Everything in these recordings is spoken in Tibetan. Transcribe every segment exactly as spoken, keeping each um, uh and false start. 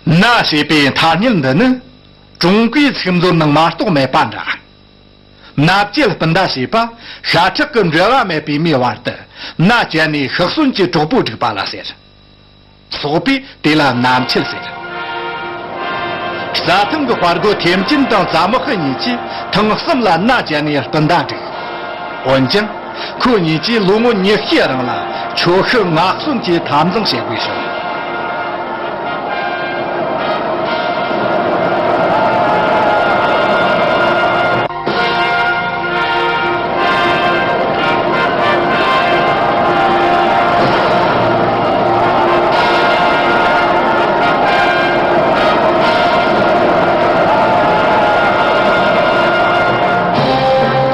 མནའ་ཞེས་པའི་ཐ་སྙད་འདི་ནི་ཀྲུང་གོའི་ཚིག་མཛོད་ནང་མ་གཏོགས་མེད་པ་འདྲ། མནའ་བཅད་སྤུན་ཟླ་ཞེས་པ་ཤ་ཁྲག་གི་འབྲེལ་བ་མེད་པའི་མིའི་བར་དུ་མནའ་བཅད་ནས་ཤི་གསོན་གྱི་གྲོགས་པོ་སྒྲིག་པ་ལ་ཟེར། སོག་པོས་དེ་ལ་མནའ་བཅད་ཟེར། རྩྭ་ཐང་གི་དཔའ་རྒོད་ཐེམ་ཅིན་དང་ཙ་མོ་ཧི་གཉིས་ཀྱིས་ཐེངས་གསུམ་ལ་མནའ་བཅད་ནས་སྤུན་ཟླ་བསྒྲིགས། འོན་ཀྱང་། ཁོ་གཉིས་ཀྱིས་ལོ་ངོ་ཉི་ཤུའི་རིང་ལ་ཆོ་ཤི་ངག་གསོན་གྱི་འཐབ་འཛིང་བྱེད་དགོས་བྱུང་།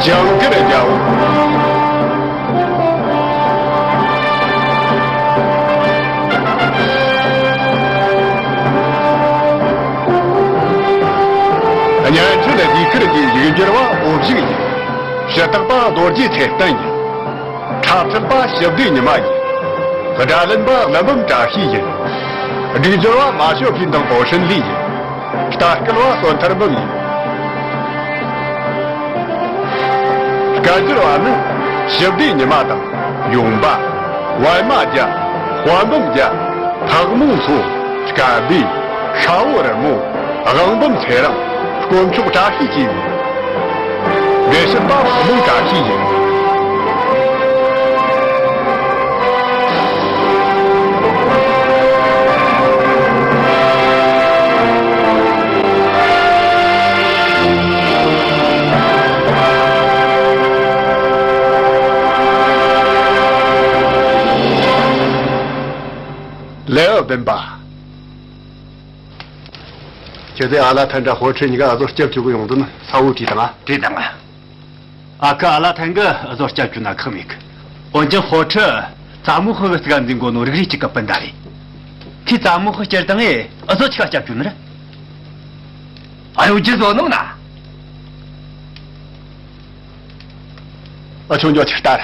ཇིང་གིར་རྒྱལ་པོ། གཉན་ཆེན་ཟློས་གར་གྱི་ཡིག་སྒྱུར་བ་ཨོ་བཞུགས་ཡིན། ཞུ་དག་པ་རྡོ་རྗེ་ཚེ་བརྟན་ཡིན། འཁྲབ་ཁྲིད་པ་ཞི་བདེ་ཉི་མ་ཡིན། སྒྲ་ལེན་པ་ཀླུ་འབུམ་བཀྲ་ཤིས་ཡིན། སྒྲིག་སྦྱོར་བ་མ་ཞོ་ཕིན་དང་པོ་ཧྲིན་ལི་ཡིན། ལྟ་སྐུལ་བ་བསོད་ཐར་འབུམ་ཡིན། སྐད་སྒྱུར་བ་ནི་ཞི་བདེ་ཉི་མ་དང་ཡོང་འབའ། པད་མ་རྒྱལ། དཔལ་འབུམ་རྒྱལ། ཕག་མོ་མཚོ། སྐལ་བེ། ཤ་བོ་རི་མོ། དབང་འབུམ་ཚེ་རིང་། དཀོན་མཆོག་བཀྲ་ཤིས་བཅས་ཡིན། འགྲེལ་བཤད་པ་བུ་མོ་བཀྲ་ཤིས་ཡིན། ལེའུ་བདུན་པ། ཁྱེད་ཚོས་ཨ་ལ་ཐན་དྲ་ཧོ་ཁྲི་གཉིས་ཀ་ཨ་ཟོ་སྐྱབས་བཅོལ་གི་ཡོང་དོན་ས་བོ་བྲིས་དང་ཨ། བྲིས་དང་ཨ། ཨ་ཁུ་ཨ་ལ་ཐན་གི་ཨ་ཟོ་སྐྱབས་བཅོལ་ན་ཁག་མེད་གི། འོན་ཀྱང་ཧོ་ཁྲི་ཙ་མོ་ཧི་གི་རྩིག་ག་འཛིན་གོ་ནོ་རིག་རིག་ཅིག་གི་སྤུན་ཟླ་རེད། ཁོས་ཙ་མོ་ཧི་སྐྱུར་དང་ཨེ་ཨ་ཟོ་ཆི་ག་སྐྱབས་བཅོལ་ནི་རེད། ཨ་ཡོ་རྒྱུ་བཟོ་ནོ་ན། ཨ་ཆུང་འགྱོ་ཆི་ལྟར།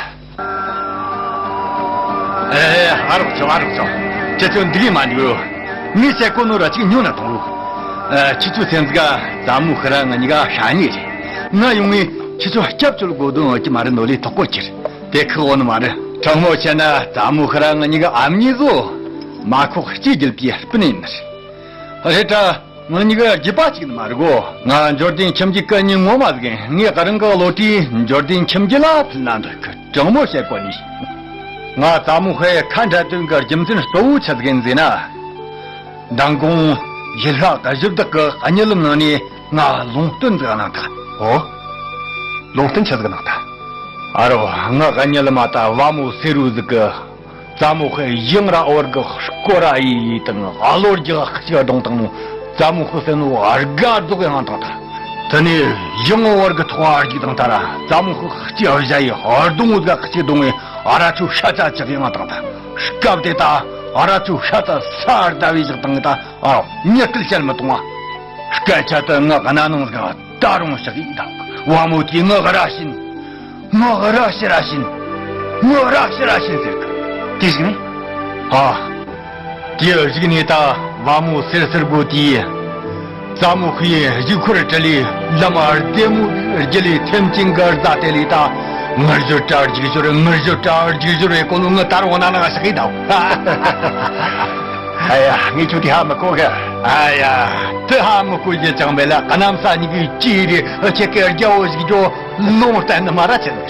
ཨེ་ཨ་རོགས་ཆོ་ཨ་རོགས་ཆོ། ཁྱེད་ཚོ་འདི་གི་མ་འགྱོ། ངས་བཤད་གོ་ནོ་ར་ཅིག་ཉོ་ན་ཐོང་རུ། ཨ་ཁྱེད་ཚོ་སེམས་ག་ཙ་མོ་ཧི་ར་ང་གཉིས་ཀ་ཧྲ་ཉེ་རེད། ང་ཡོང་ངས་ཁྱེད་ཚོ་སྐྱབས་བཅོལ་དགོས་དོན་འོ་ཀྱི་མ་རེད་ནོ་ལས་དོག་གོ་ཁྱེར། དེ་ཁག་འོ་ནི་མ་རེད། དྲང་མོ་བཤད་ན་ཙ་མོ་ཧི་ར་ང་གཉིས་ཀ་ཨ་མྱེས་བཟོ། མ་ཁོག་གཅིག་བརྒྱུད་པའི་སྤུན་ཡིན་ནི་རེད། རེད་དྲ། ང་གཉིས་ཀ་རྒྱུད་པ་གཅིག་ནི་མ་རེད་གོ། ང་འབྱོར་ལྡན་ཁྱིམ་རྒྱུད་ཀྱི་མྱི་ངོ་མ་ཟིག་ཡིན། ངས་རང་གི་བློ་གྲོས་འབྱོར་ལྡན་ཁྱིམ་རྒྱུད་ལ་ཕུལ་ན་འདོད་གི། དྲང་མོ་བཤད་གོ་ནི། ང་ཙ་མོ་ཧི་ཁ་འབྲལ་དོན་གི་རྒྱུ་མཚན་གཙོ་བོ་ཆི་ཟིག་ཡིན་ཟེར་ན། མདང་དགོང་ཡུལ་ལྷ་གཞི་བདག་གི་གཉིད་ལམ་ནང་ནས་ང་ལུང་བསྟན་ཟིག་གནང་ཐལ། ཨོ། ལུང་བསྟན་ཆི་ཟིག་གནང་ཐལ། ཨ་རོ། ང་གཉིད་ལམ་ད་བ་མོ་སེར་བོ་ཟིག་གི། ཙ་མོ་ཧི་ཡང་ར་བར་གི་སྐོར་ར་ཡི་དང་ཨ་ལོར་གྱི་ཤི་གདོང་དང་ནོ། ཙ་མོ་ཧི་སེ་ནོ་དགའ་རྫོགས་ཡང་དང་ད། དེ་ནས་ཡང་བར་གི་ཐོག་ཨར་གྱི་དང་ད་ར་ཙ་མོ་ཧི་ཤི་བཞག་ཡི་ཧར་གདོང་འུ་ག་ཤི་གདོང་ངི་ཨ་ར་ཆུ་ཤ་ཚ་ཅག་ཡང་དང་ད། སྐབས་དེ་ད་ཨ་ར་ཆུ་ཤ་ཚ་ས་ཨར་ད་བའི་ཞག་དང་ད་ཨ་མྱི་སྐད་བཤད་མི་གཏོང་བ། སྐད་ཆ་དེ་ངག་གནའ་ནང་ཟིག་ད་རུང་ཞིག་ཡིན་དང་། བ་མོ་དེས་ངག་ར་བྱིན། ངག་ར་ཤི་ར་བྱིན། ངག་ར་ཤི་ར་བྱིན་ཟེར་གི། དེ་བཞིན་ནས། ཨ། དེ་བཞིན་ནས་ད་བ་མོ་སེར་སེར་པོ་དེས། ཙ་མོ་ཧིའི་གཞུག་འཁོར་དྲུད་ལས་ལམ་བདེ་མོ་རྒྱུད་ལས་ཐེམ་ཅིང་གི་རྫ་དེ་ལས་ད། ངུ་ཞོར་དྲ་རྒྱུག་ཞོར་ངུ་ཞོར་དྲ་རྒྱུག་ཞོར་བའི་གོ་ནོ་ངི་ད་རུང་ན་ན་ཞིག་ཡིན་དང་། ཨ་ཡ། ངས་ཁྱོད་དེ་ཧ་མི་གོ་གི། ཨ་ཡ། དེ་ཧ་མི་གོ་རྒྱུ་ཅང་མེད་ལ། གནམ་ས་གཉིས་ཀྱི་ཅི་རེད། ཁྱེད་ཀྱི་རྒྱལ་པོ་ཞིག་འགྱོ་ལུང་བསྟན་ནི་མ་ར་ཆེ་ལ།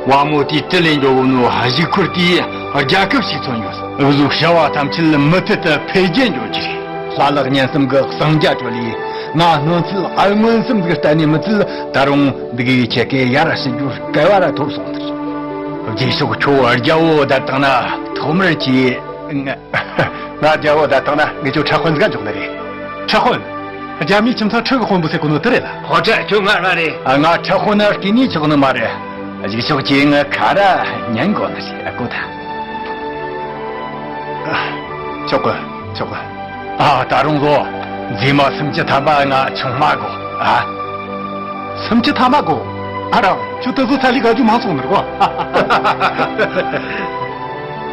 བ་མོ་དེས་དྲུད་ལེན་འགྱོ་བོ་ནོ་གཞུག་འཁོར་དེས་རྒྱལ་ཁབ་ཞིག་མཚོན་ཡོད། འུ་ཟོ་བྱ་བ་ཐམས་ཅད་མུ་མཐུད་དུ་འཕེལ་རྒྱས་འགྱོ་རྒྱུ་རེད། ལྷ་ལག་གཉན་གསུམ་གྱི་གསང་རྒྱ་གྲོལ་ལས། ང་སྔོན་ཚུལ་ཨ་མངོན་སུམ་ཟིག་བསྟན་ནས་མི་ཚུལ་ད་རུང་འདི་གའི་ཁྱེད་ཀྱི་ཡར་ཕྱིན་རྒྱུ་སྐལ་བ་ར་ཐོབ་སོང་ཟེར། རྗེས་ཕྱོགས་ཁྱོད་རྒྱལ་པོ་བསྡད་བཏང་ན་ཐོག་མར་གྱིས། ང་རྒྱལ་པོ་བསྡད་བཏང་ན་ངས་ཁྱོད་ཁྲ་ཁོན་ཟིག་འཇོག་ནི་རེད། ཁྲ་ཁོན། རྒྱ་མིའི་ཁྱིམ་ཚང་ཁྲི་གི་དཔོན་པོ་ཟེར་གོ་ནོ་དེ་རེད་ལ། ཧོ་ཁྲ་ཁྱོད་ངར་བ་རེད། ང་ཁྲ་ཁོན་ན་སྐྱེས་ནས་ཆོག་ནི་མ་རེད། གཞུག་ཕྱོགས་ཀྱི་ངའི་ཁ་ར་ཉན་དགོ་ནི་ཞིག་ཨ་ཁུ་ད། ཆོག་གི། ཆོག་གི། ཨ། ད་རུང་ལོ། མཛེས་མ་སུམ་ཅུ་ཐམ་པ་ང་ཆུང་མ་དགོ། ཨ། སུམ་ཅུ་ཐམ་པ་དགོ། ཨ་རང་ཁྱོད་དེ་ཚོ་ཚ་ལི་ག་རྒྱུ་མང་སོང་ནི་རེད་གོ།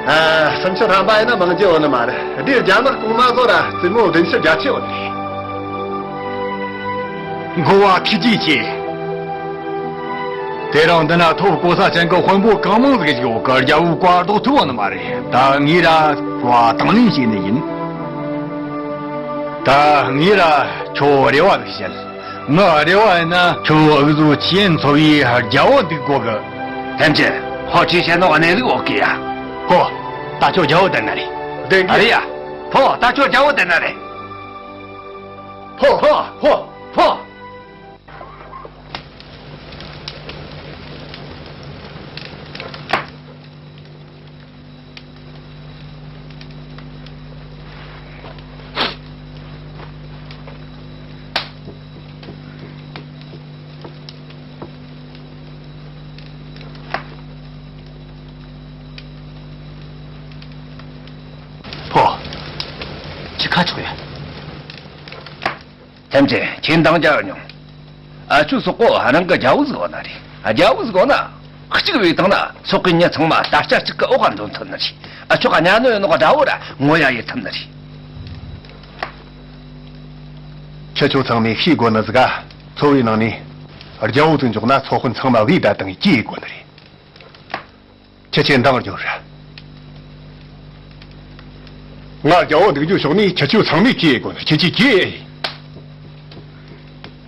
ཨ། སུམ་ཅུ་ཐམ་པ་ཡིན་ན་མང་རྒྱུ་ཡོད་ནི་མ་རེད། འདིའི་རྒྱ་ནག་གོང་མ་ཚོ་ར་རྩེད་མོ་བདུན་ཅུ་བརྒྱད་ཅུ་ཡོད་རེད། འགོ་བ་ཁྱི་ཅི་ཆེ། དེ་རིང་འདི་ན་ཐོབ་གོ་ས་ཅན་གི་དཔོན་པོ་གང་མང་ཟིག་ཞིག་ཡོད་གི། རྒྱལ་པོའི་བཀའ་ལྡོག་ཐུབ་བ་ནི་མ་རེད། ད་ངས་ར་བཀའ་དང་ལེན་བྱས་ནི་ཡིན། ད་ངས་ར་ཁྱོད་རེ་བ་ཟིག་བཤད། ངའི་རེ་བ་ཡིན་ན་ཁྱོད་འུ་ཚོ་ཆེས་མཚོ་བའི་རྒྱལ་པོ་འདུག་དགོ་གི། ཐེམ་ཅི། ཧོ། ཁྲིས་བཤད་ནོ་གནས་ལུགས་ཡོད་གི་ཡ། ཧོ། ད་ཁྱོད་རྒྱལ་པོ་དེ་ན་རེད། བདེན་གི། ཨ་རེད་ཡ། ཕོ། ད་ཁྱོད་རྒྱལ་པོ་དེ་ན་རེད། ཕོ། ཕོ། ཕོ། ཕོ། ཕོ། ཁྱི་ཁ་ཆོག་ཡ། ཐེམ་ཅི། ཁྱེད་འདང་རྒྱག་མྱོང་། ཨ། ཁྱོད་སོག་པོ་རང་གི་རྒྱལ་པོ་ཟིག་ཡོད་ན་རེད། རྒྱལ་པོ་ཟིག་ཡོད་ན་གཅིག་བོས་བཏང་ན་སོག་པོའི་མྱི་ཚང་མ་ད་ལྟ་གཅིག་གི་འོག་ག་འཛུལ་ཐུབ་ནི་རེད། ཨ། ཁྱོད་གཉའ་གནོན་ཡོད་ནོ་དགྲ་བོ་ར་ངོ་ཡ་ཡེད་ཐུབ་ནི་རེད། ཁྱེད་ཆོ་ཚང་མས་ཤེས་དགོས་ནི་ཟིག་ག། ཚོ་བའི་ནང་ནས་རྒྱལ་པོ་ཟིག་འཇོག་ན་ཚོ་དཔོན་ཚང་མ་བས་ད་དང་གིས་གཡས་དགོས་ནི་རེད། ཁྱེད་ཆོས་འདང་རྒྱོབ་ར། ང་རྒྱལ་པོ་འདུག་རྒྱུ་ཕྱོགས་ནས་ཁྱེད་ཆོ་ཚང་མས་གྱིས་དགོས། ཁྱེད་ཀྱིས་གྱིས།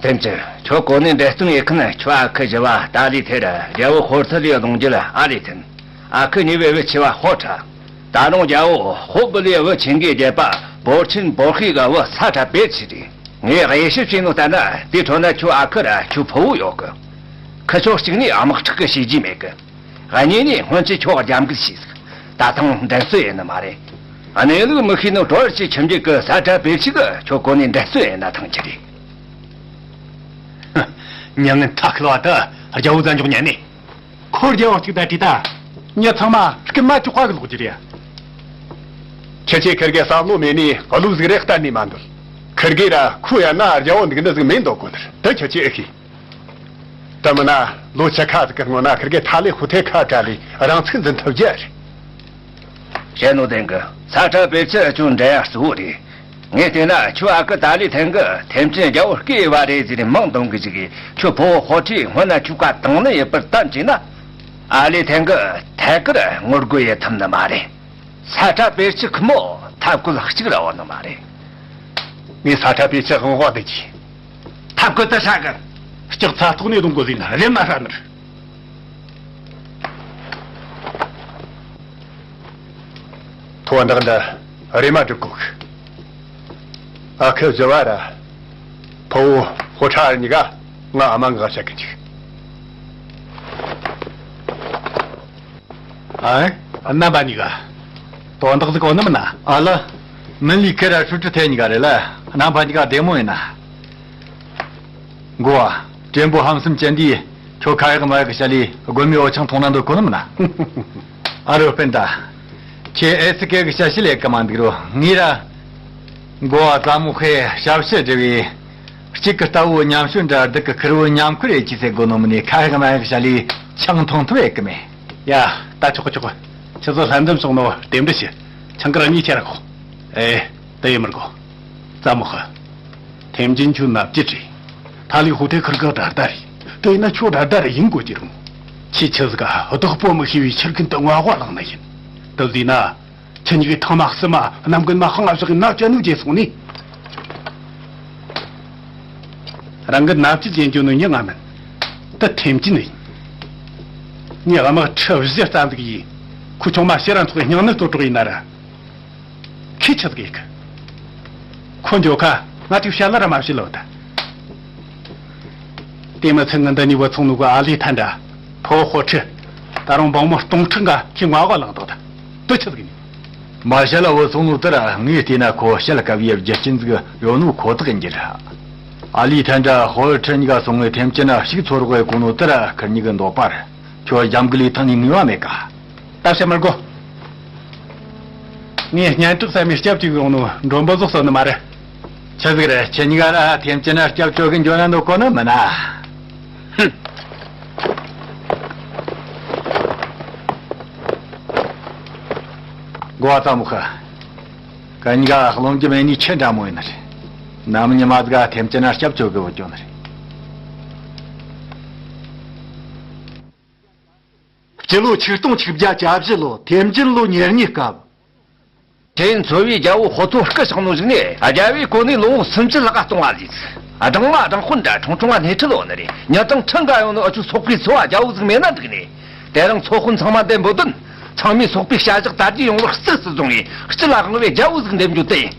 ཐེམ་ཅི། ཁྱོད་གོ་གནས་འདྲེན་སྟོན་ཡེད་མཁན་ཁྱོད་ཨ་ཁུ་བཞི་བ་ཏཱ་ལི་ཐེ་ར་རྒྱལ་པོ་ཧོར་ཐི་ལིའི་གདུང་རྒྱུད་ཨ་ལི་ཐན། ཨ་ཁུ་གཉིས་པའི་བུ་ཆེ་བ་ཧོ་ཁྲ། ད་རུང་རྒྱལ་པོ་ཧོ་པུ་ལིའི་བུ་ཆེན་གྱི་རྒྱལ་པོ་བོར་ཆེན་བོར་ཤེས་གི་བུ་ས་ཁྲ་བེ་ཆི་རེད། ངས་དབྱེ་ཞིབ་བྱས་ནོ་ལྟར་ན་དེའི་ཁྲོད་ན་ཁྱོད་ཨ་ཁུ་ར་ཁྱོད་ཕུ་བོ་ཡོད་གི། ཁུ་ཆོ་གཅིག་ནས་དམག་འཁྲུག་གི་བྱས་རྗེས་མེད་གི། གཉིས་ནས་སྔོན་ཆད་ཁྱོད་རྒྱབ་འགལ་བྱས་ཟིག། ད་ཐེངས་འགྲན་རྩོད་ཡིན་ནི་མ་རེད། གནས་ལུགས་མི་ཤེས་ནོ་གྲོར་ཆེ་ཁྱིམ་རྒྱུད་གི་ས་ཁྲ་བེ་ཆི་གི་ཁྱོད་གོ་ནས་འགྲན་རྩོད་ཡིན་ན་ཐང་ཆི་རེད། མྱི་ངན་ཐ་ཁལ་བ་དེ་རྒྱལ་པོ་བཙན་འཇོག་ཉན་ནས། ཁོ་རྒྱལ་པོ་གཅིག་ད་བྲིས་ད། མྱི་ཚང་མ་རྐུན་མ་ཅོག་པ་གི་ལོག་རྒྱུ་རེད། ཁྱེད་ཆོས་ཁིར་གེ་བསམ་བློ་མེད་ནས་བློ་ཟིག་རེ་གཏན་ནས་མ་འདོད། ཁིར་གེ་ར་ཁོ་ཡ་ན་རྒྱལ་པོ་འདུག་ནི་ཟིག་མེད་འདོད་གོ་ནི་རེད། དེ་ཁྱེད་ཆོས་ཨེ་ཤེས། དེ་མིན་ན་ལོ་ཆ་ཁ་ཟིག་གི་སྔོན་ན་ཁིར་གེ་ཐ་ལི་ཧུ་ཐེ་ཁ་བྲལ་ལས་རང་ཚུགས་འཛིན་ཐུབ་རྒྱུ་རེད། བཤད་ནོ་བདེན་གི། ས་ཁྲ་བེ་ཆི་ཁྱོད་འགྲན་ཡ་གཙོ་བོ་རེད། ངས་བལྟས་ན་ཁྱོད་ཨ་ཁུ་ཏཱ་ལི་ཐན་གི་ཐེམ་ཅིན་རྒྱལ་པོ་སྐྱེས་པ་རེད་ཟེར་མང་འདོན་གི་ཅིག་གིས། ཁྱོད་ཕུ་བོ་ཧོ་ཁྲིས་སྔོན་ན་ཁྱོད་བཀའ་བཏང་ནི་ཡོད་པར་བསྟན་བྱས་ན། ཨ་ལི་ཐན་གི་ཐད་ཀར་ངོ་རྒོལ་ཡེད་ཐུབ་ནི་མ་རེད། ས་ཁྲ་བེ་ཆི་ཁོ་མོ་ཐབས་བཀོད་གཅིག་ར་ཡོད་ནི་མ་རེད། ངས་ས་ཁྲ་བེ་ཆི་དབང་བ་འདི་གྱིས། ཐབས་བཀོད་དེ་ཧྲ་གི། ལྕགས་ཚ་ཐོག་ནས་རྡུང་དགོས་ཟིན་ན་རེམ་མ་ཧྲ་ནི་རེད། དོན་དག་འདི་རེམ་མ་སྒྲུབ་དགོས་གི། ཨ་ཁུ་བཞི་བ་ར་ཕུ་བོ་ཧོ་ཁྲ་གཉིས་ཀ་ང་ཨ་མ་འགའ་བཤད་གི་འཇུག། ཨ། རྣམ་པ་གཉིས་ཀ། དོན་དག་ཟིག་གོ་ནི་མིན་ན། ཨ་ལ། མིན་ལི་ཁེ་ར་ཧྲུ་ཀྲི་ཐེ་གཉིས་ཀ་རེད་ལ། རྣམ་པ་གཉིས་ཀ་བདེ་མོ་ཡིན་ན། འགོ་བ། བྲན་པོ་ཧམ་སེམས་ཅན་འདིས་ཁྱོད་ཁ་ཡག་མ་ཡག་གི་བཤད་ལས་དགོན་མའི་འོ་ཆང་འཐུང་ན་འདོད་གོ་ནི་མིན་ན། ཨ་རོ་སྤུན་ཟླ། ཁྱེད་ཨེ་སི་ཀེ་གི་བཤད་ཤེས་ལས་ཀ་མ་འདུག་རོ། ངས་ར། འགོ་བ་ཙ་མོ་ཧེ་ཞབས་ཕྱི་སྒྲུབ་པའི། གཅིག་གི་རྟ་བོ་ཉམས་ཞོན་འདྲ་སྡུག་གི་ཁུར་བོ་ཉམས་ཁུར་ཡེད་ཀྱི་ཟེར་གོ་ནོ་མིན་ནས་ཁ་ཡག་མ་ཡག་བཤད་ལས་ཆང་འཐུང་ཐུབ་ཡག་གི་མེད། ཡ། ད་ཆོག་གི་ཆོག་གི། ཁྱེད་ཚོ་ལྷན་འཛོམས་སོང་ནོ་རྟེན་འབྲེལ་ཞུ། ཆང་ཁུར་གཉིས་ཁྱེར་ར་ཤོག། ཨེ། དེ་ཡིན་མི་དགོས། ཙ་མོ་ཧེ། ཐེམ་ཅིན་ཁྱོད་མནའ་བཅད་རེད། ཐ་ལི་ཧུ་ཐེ་ཁུར་གེ་དགྲ་ཟླ་རེད། དེ་ཡིན་ན་ཁྱོད་དགྲ་ཟླ་རེ་ཡིན་དགོས་ཀྱི་རེད་མོ། ཁྱེད་ཆི་ཟིག་ག་བདག་པོ་མི་ཤེས་པའི་ཕྱིར་རྒན་དུ་ངོ་གོ་ལངས་ནི་ཡིན། དེ་ཟིག་ན། ཁྱེད་གཉིས་ཀྱིས་ཐང་མ་བསུ་མ་གནམ་རྒན་མ་ཤང་ང་བཞག་གི་མནའ་བཅད་ནུས་བྱས་སོང་ནི། རང་གི་མནའ་བཅད་བྱེད་རྒྱུ་ནི་མྱི་ང་མིན། ད་ཐེམ་ཅིན་ནི་ཡིན། ངས་དམག་ཁྲི་བཞི་རྩ་འཛུགས་ཡིན། ཁོ་ཆུང་མ་ཕྱིར་ར་ཚོགས་སྙིང་ནད་གཏོད་གྲོགས་ཡིན་ན་ར། ཁྱི་ཆི་ཟིག་ཡིན་གི། ཁོ་འགྱོ་ཁ་ང་ཅིག་བཤད་ལ་ར་མ་བཤད་ལོ་ད། དེ་མི་ཚེ་ངན་ད་ནི་བུ་ཚང་ནུ་གི་ཨ་ལི་ཐན་འདྲ། ཕོ་ཧོ་ཁྲི། ད་རུང་འབངས་མོ་སྟོང་ཕྲག་འགའ་ཁྱི་ངོ་གོ་ལངས་དོ་ད། དུ་ཆི་ཟིག་ཡིན། མ་བཤད་ལ་བུ་ཚང་ནུ་དེ་ར་ངས་བལྟས་ན་ཁོ་བཤད་ལ་དཀའ་བའི་རྒྱུ་རྐྱེན་ཟིག་ཡོད་ནོ་ཁོ་ཐག་ཡིན་གྱི་ར། ཨ་ལི་ཐན་འདྲ་ཧོ་ཁྲི་གཉིས་ཀ་སོང་ངས་ཐེམ་ཅིན་ན་ཞིག་ཚོར་རོགས་ཡེད་གོ་ནོ་དེ་ར་ཁིར་གཉིས་ཀྱི་འདོད་པ་རེད། ཁྱོད་རྒྱབ་འགལ་ལས་ཐང་ནས་ངུས་པ་མེད་ཀ། ད་བཤད་མི་དགོ། ངས་སྙན་གྲགས་ཟབ་མོའི་སྐྱབས་གཅིག་ཡོང་ནོ་མགྲོན་པོ་ཟོག་གསོད་ནི་མ་རེད། ཆི་ཟིག་རེད། ཁྱེད་གཉིས་ཀ་ར་ཐེམ་ཅིན་ན་སྐྱབས་བཅོལ་གི་འགྱོ་ན་འདོད་གོ་ནི་མིན་ན། ཧུམ། འགོ་བ་ཙམ་ཁ། གན་ག་རློམ་རྒྱུ་མེད་ནི་ཆེ་འདྲ་མོ་ཡིན་ནི་རེད། ནམ་ཉི་མ་ཟིག་ཐེམ་ཅི་ན་སྐྱབས་བཅོལ་གི་བུད་ཀྱོ་ནི་རེད། སྤྱི་ལོ་ཆིག་སྟོང་ཆིག་བརྒྱ་གྱ་བཞི་ལོ་ཐེམ་ཅིན་ལོ་ཉེར་གཉིས་སྐབས། ཁྲེན་ཚོ་བའི་རྒྱལ་པོ་ཧོ་ཐོ་སྐུ་གཤེགས་ནོ་ཞིག་ནས་རྒྱལ་བའི་གོ་གནས་ལོ་ངོ་སུམ་ཅུ་ལྷག་ག་གཏོང་བ་ལས། སྦྲང་མ་སྦྲང་དཔོན་འདྲ་ཁྲུང་ཁྲུང་བ་སྣེ་ཁྲིད་ལོ་ནི་རེད། ཉི་དང་ཁྲི་འགའ་ཡོང་ནོ་ཨ་ཆུ་སོག་པོའི་ཚོ་བ་རྒྱལ་པོ་ཟིག་མེད་ན་འགྲིག་ནས། དེ་རིང་ཚོ་དཔོན་ཚང་མ་འདེམས་བུད་དོན། ཚང་མས་སོག་པོའི་བྱ་གཞག་དར་རྒྱས་ཡོང་བར་གཙིགས་སུ་བཟུང་བའི་སྤྱི་ལ་དབང་བའི་རྒྱལ་པོ་ཟིག་འདེམས་རྒྱུ་དེ་ཡིན།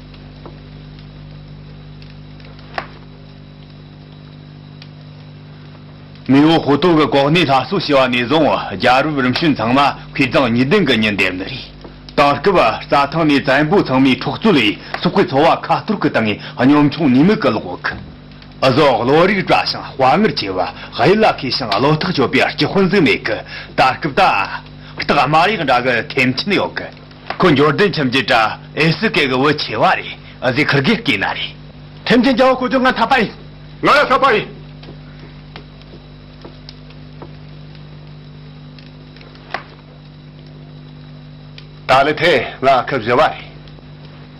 མེས་པོ་ཧོ་ཏོ་གི་གོ་གནས་སླར་གསོ་བྱས་པ་ནས་བཟུང་རྒྱལ་རབས་རིམ་བྱོན་ཚང་མ་མཁས་གཙང་གཉིས་ལྡན་གྱི་མྱི་འདེམས་ནི་རེད། དེང་སྐབས་རྩྭ་ཐང་ནས་བཙན་པོ་ཚང་མའི་འཕྲོག་རྩོད་ལས་སོག་པོའི་ཚོ་བ་ཁ་གཏོར་གྱི་སྟེང་ནས་གཉོམ་ཆུང་ནུས་མེད་ཀྱི་ལོག་གི། འུ་ཟོ་བློ་རིག་བཀྲ་ཞིང་དཔའ་ངར་ཆེ་བ། གཡུལ་ལ་མཁས་ཤིང་བློ་ཐག་ཆོད་པའི་སྤྱི་དཔོན་ཟིག་མེད་གི། ད་སྐབས་ད། སྟག་དམར་ཡག་འདྲ་གི་ཐེམ་ཆེན་ཡོད་གི། ཁོ་འབྱོར་ལྡན་ཁྱིམ་རྒྱུད་དྲ་ཨེ་སི་ཀེ་གི་བུ་ཆེ་བ་རེད། འུ་ཟོས་ཁིར་གེ་བསྐོས་ན་རེད། ཐེམ་ཆེན་རྒྱལ་པོ་བསྐོ་རྒྱུ་ང་འཐད་པ་ཡིན། ང་ཡང་འཐད་པ་ཡིན། ད་ལི་ཐེ་ང་ཁི་བཞི་བ་རེད།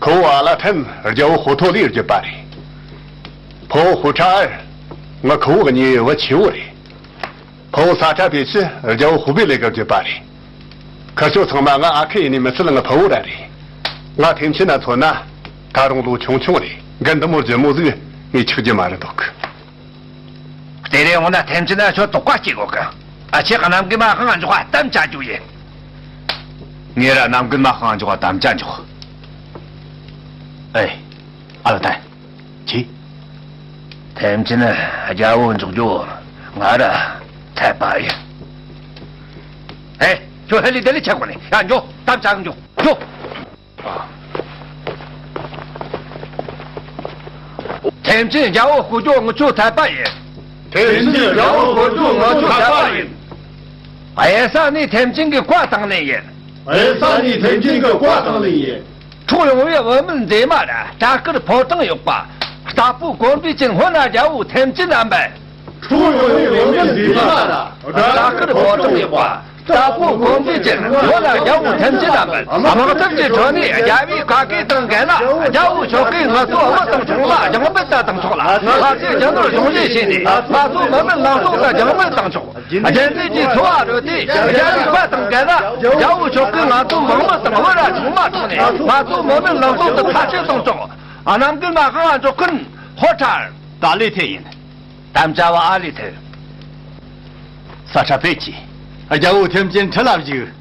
ཁོ་བོ་ཨ་ལ་ཐན་རྒྱལ་པོ་ཧོ་ཐོ་ལིའི་རྒྱུད་པ་རེད། ཕོ་བོ་ཧུ་ཁྲ་ཨར་ང་ཁོ་བོ་གི་ཉེ་བའི་བུ་ཆེ་བོ་རེད། ཕོ་བོ་ས་ཁྲ་པེ་ཆི་རྒྱལ་པོ་ཧུ་པེ་ལེ་གི་རྒྱུད་པ་རེད། ཁི་ཆོ་ཚང་མ་ང་ཨ་ཁུ་ཡིན་ནི་མི་ཚད་ང་ཕུ་བོ་ར་རེད། ང་ཐེམ་ཆེན་ན་མཚོན་ན་ད་རུང་ལོ་ཆུང་ཆུང་རེད། འགན་འདི་མོ་ལྗིད་མོ་ཟིག་ངས་ཆགས་རྒྱུ་མ་རེད་འདུག། དེ་རེད། འོ་ན་ཐེམ་ཆེན་ན་ཁྱོད་དོགས་པ་སྐྱེ་གོ་གི། ཨ་ཆེ་ག་གནམ་གི་མ་ཧང་འཇོག་པ་དམ་བཅའ་རྒྱུ་ཡིན། ངས་ར་གནམ་གི་མ་ཧང་འཇོག་པ་དམ་བཅའ་འཇོག། ཨེ། ཨ་ལ་ཐན། ཁྱེད། ཐེམ་ཆེན་རྒྱལ་པོ་འཇོག་རྒྱུ་ང་ར་འཐད་པ་ཡིན། ཨེ། ཁྱོད་ཧ་ལས་དེ་ལས་ཆགས་གོ་ནས་ཡ་འཇོག། དམ་བཅའ་འཇོག་འཇོག། ཐེམ་ཆེན་རྒྱལ་པོ་བསྐོ་རྒྱུ་ངི་ཆོ་འཐད་པ་ཡིན། ཐེམ་ཆེན་རྒྱལ་པོ་བསྐོ་རྒྱུ་ངི་ཆོ་འཐད་པ་ཡིན། གཡུལ་ས་ནས་ཐེམ་ཆེན་གྱི་བཀའ་བཏང་ནི་ཡིན། གཡུལ་ས་ནས་ཐེམ་ཆེན་གྱི་བཀའ་བཏང་ནི་ཡིན། འཕྲོག་ཡོང་བའི་བུད་མེད་མཛེས་མ་ར་སྐྲ་དཀར་ཕོ་བྲང་ཡོད་པ། རྟ་ཕོ་གོམ་པའི་ཅན་སྔོན་ལ་རྒྱལ་པོ་ཐེམ་ཆེན་ན་འབུལ། འཕྲོག་ཡོང་བའི་བུད་མེད་མཛེས་མ་ར་སྐྲ་དཀར་ཕོ་བྲང་ཡོད་པ། རྟ་ཕོ་གོམ་པའི་ཅན་སྔོན་ལ་རྒྱལ་པོ་ཐེམ་ཆེན་ན་འབུལ། དམག་འཐབ་ཀྱི་ཁྲོད་ནས་རྒྱལ་པོའི་བཀའ་བཀོད་དང་འགལ་ན་རྒྱལ་པོ་མཆོག་གིས་ང་ཚོ་བུ་དང་ཆུང་མ་རྒྱང་འབུད་དུ་བཏང་ཆོག་ལ། ང་ཚོས་རྒྱུ་ནོར་གཞུང་འབྲེལ་བྱས་ནས་ང་ཚོ་མི་མེད་ལང་སྟོང་དུ་རྒྱང་འབུད་བཏང་ཆོག། རྒྱལ་བཙུན་གྱི་འཚོ་བ་རོལ་ཏེ་རྒྱལ་པོའི་བཀའ་དང་འགལ་ན་རྒྱལ་པོ་མཆོག་གིས་ང་ཚོ་མང་མི་དང་བུ་ར་ཆུང་མ་འཕྲོག་ནས་ང་ཚོ་མི་མེད་ལང་སྟོང་དུ་ཐར་ཆོད་གཏོང་ཆོག། ཨ། གནམ་གི་མ་ཧང་འཇོག་གིན། ཧོ་ཁྲར། ད་ལི་ཐེ་ཡིན། དམ་བཅའ་བ་ཨ་ལི་ཐེ། ས་ཁྲ་པེ་ཆི། རྒྱལ་པོ་ཐེམ་ཆེན་ཁྲི་ལ་བཞུགས།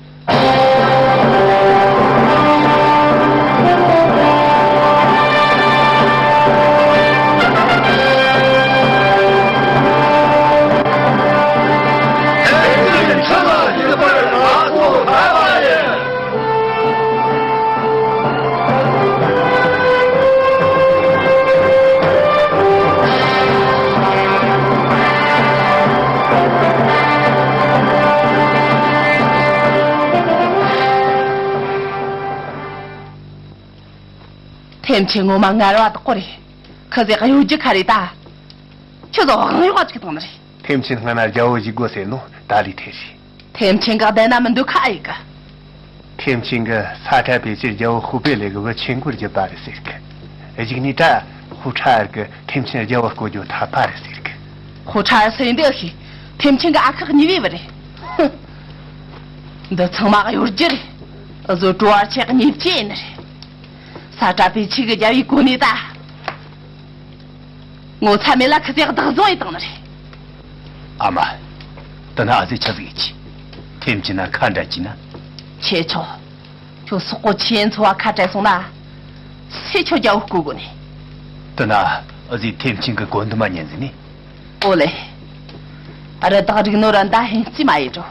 ཐེམ་ཆེན་ངོ་མ་ངར་བ་དག་པོ་རེད། ཁི་ཟེ་གཡོ་སྒྱུ་ཁ་རེད་ད། ཁྱོད་ཚོ་དབང་ཡོག་ཅིག་བཏང་ནི་རེད། ཐེམ་ཆེན་སྔ་ན་རྒྱལ་པོ་བཞུགས་དགོས་ཟེར་ནོ་ད་ལི་ཐེ་རེད། ཐེམ་ཆེན་གི་བསྡད་ན་མི་འདུག་ཁ་ཨེ་གི། ཐེམ་ཆེན་གི་ས་ཁྲ་པེ་ཆི་རྒྱལ་པོ་ཧུ་པེ་ལེ་གི་བུ་ཆེན་པོར་གྱུར་པ་རེད་ཟེར་གི། གཞུག་ནས་ད་ཧུ་ཁྲ་ཨར་གི་ཐེམ་ཆེན་རྒྱལ་པོ་བསྐོ་རྒྱུ་འཐད་པ་རེད་ཟེར་གི། ཧུ་ཁྲ་ཨར་སུ་ཡིན་འདི་ཨེ་ཤེས། ཐེམ་ཆེན་གི་ཨ་ཁུ་གཉིས་པའི་བུ་རེད། ཧུ། འདི་ཚང་མ་གཡོ་སྒྱུ་རེད། འུ་ཟོ་ཀྲོ་ཨར་ཆེ་གཉིས་བཅས་ཡིན་ནི་རེད། ས་ཁྲ་པེ་ཆི་གི་རྒྱལ་པོའི་གོ་གནས་ད། ངོ་ཚ་མེད་ལ་ཁི་ཚེ་བདག་བཟུང་ཡི་བཏང་ནི་རེད། ཨ་མ། དེ་ན་འུ་ཟོས་ཆི་ཟིག་ཡེད་རྒྱུ། ཐེམ་ཆེན་ན་ཁ་འདྲ་གྱིས་ན། ཆེ་ཆོག། ཁྱོད་སོག་པོ་ཆེ་ཚོ་བ་ཁ་བྲལ་སོང་ན། སུས་ཁྱོད་རྒྱལ་པོ་བསྐོ་དགོས་ནི། དེ་ན་འུ་ཟོས་ཐེམ་ཆེན་གི་གོ་འདི་མ་ཉན་ཟིན་ནི། ཨོ་ལེ། རི་དྭགས་རིག་ནོ་ར་མདའ་ཧན་ཅི་མ་ཡེ་འགྲོ།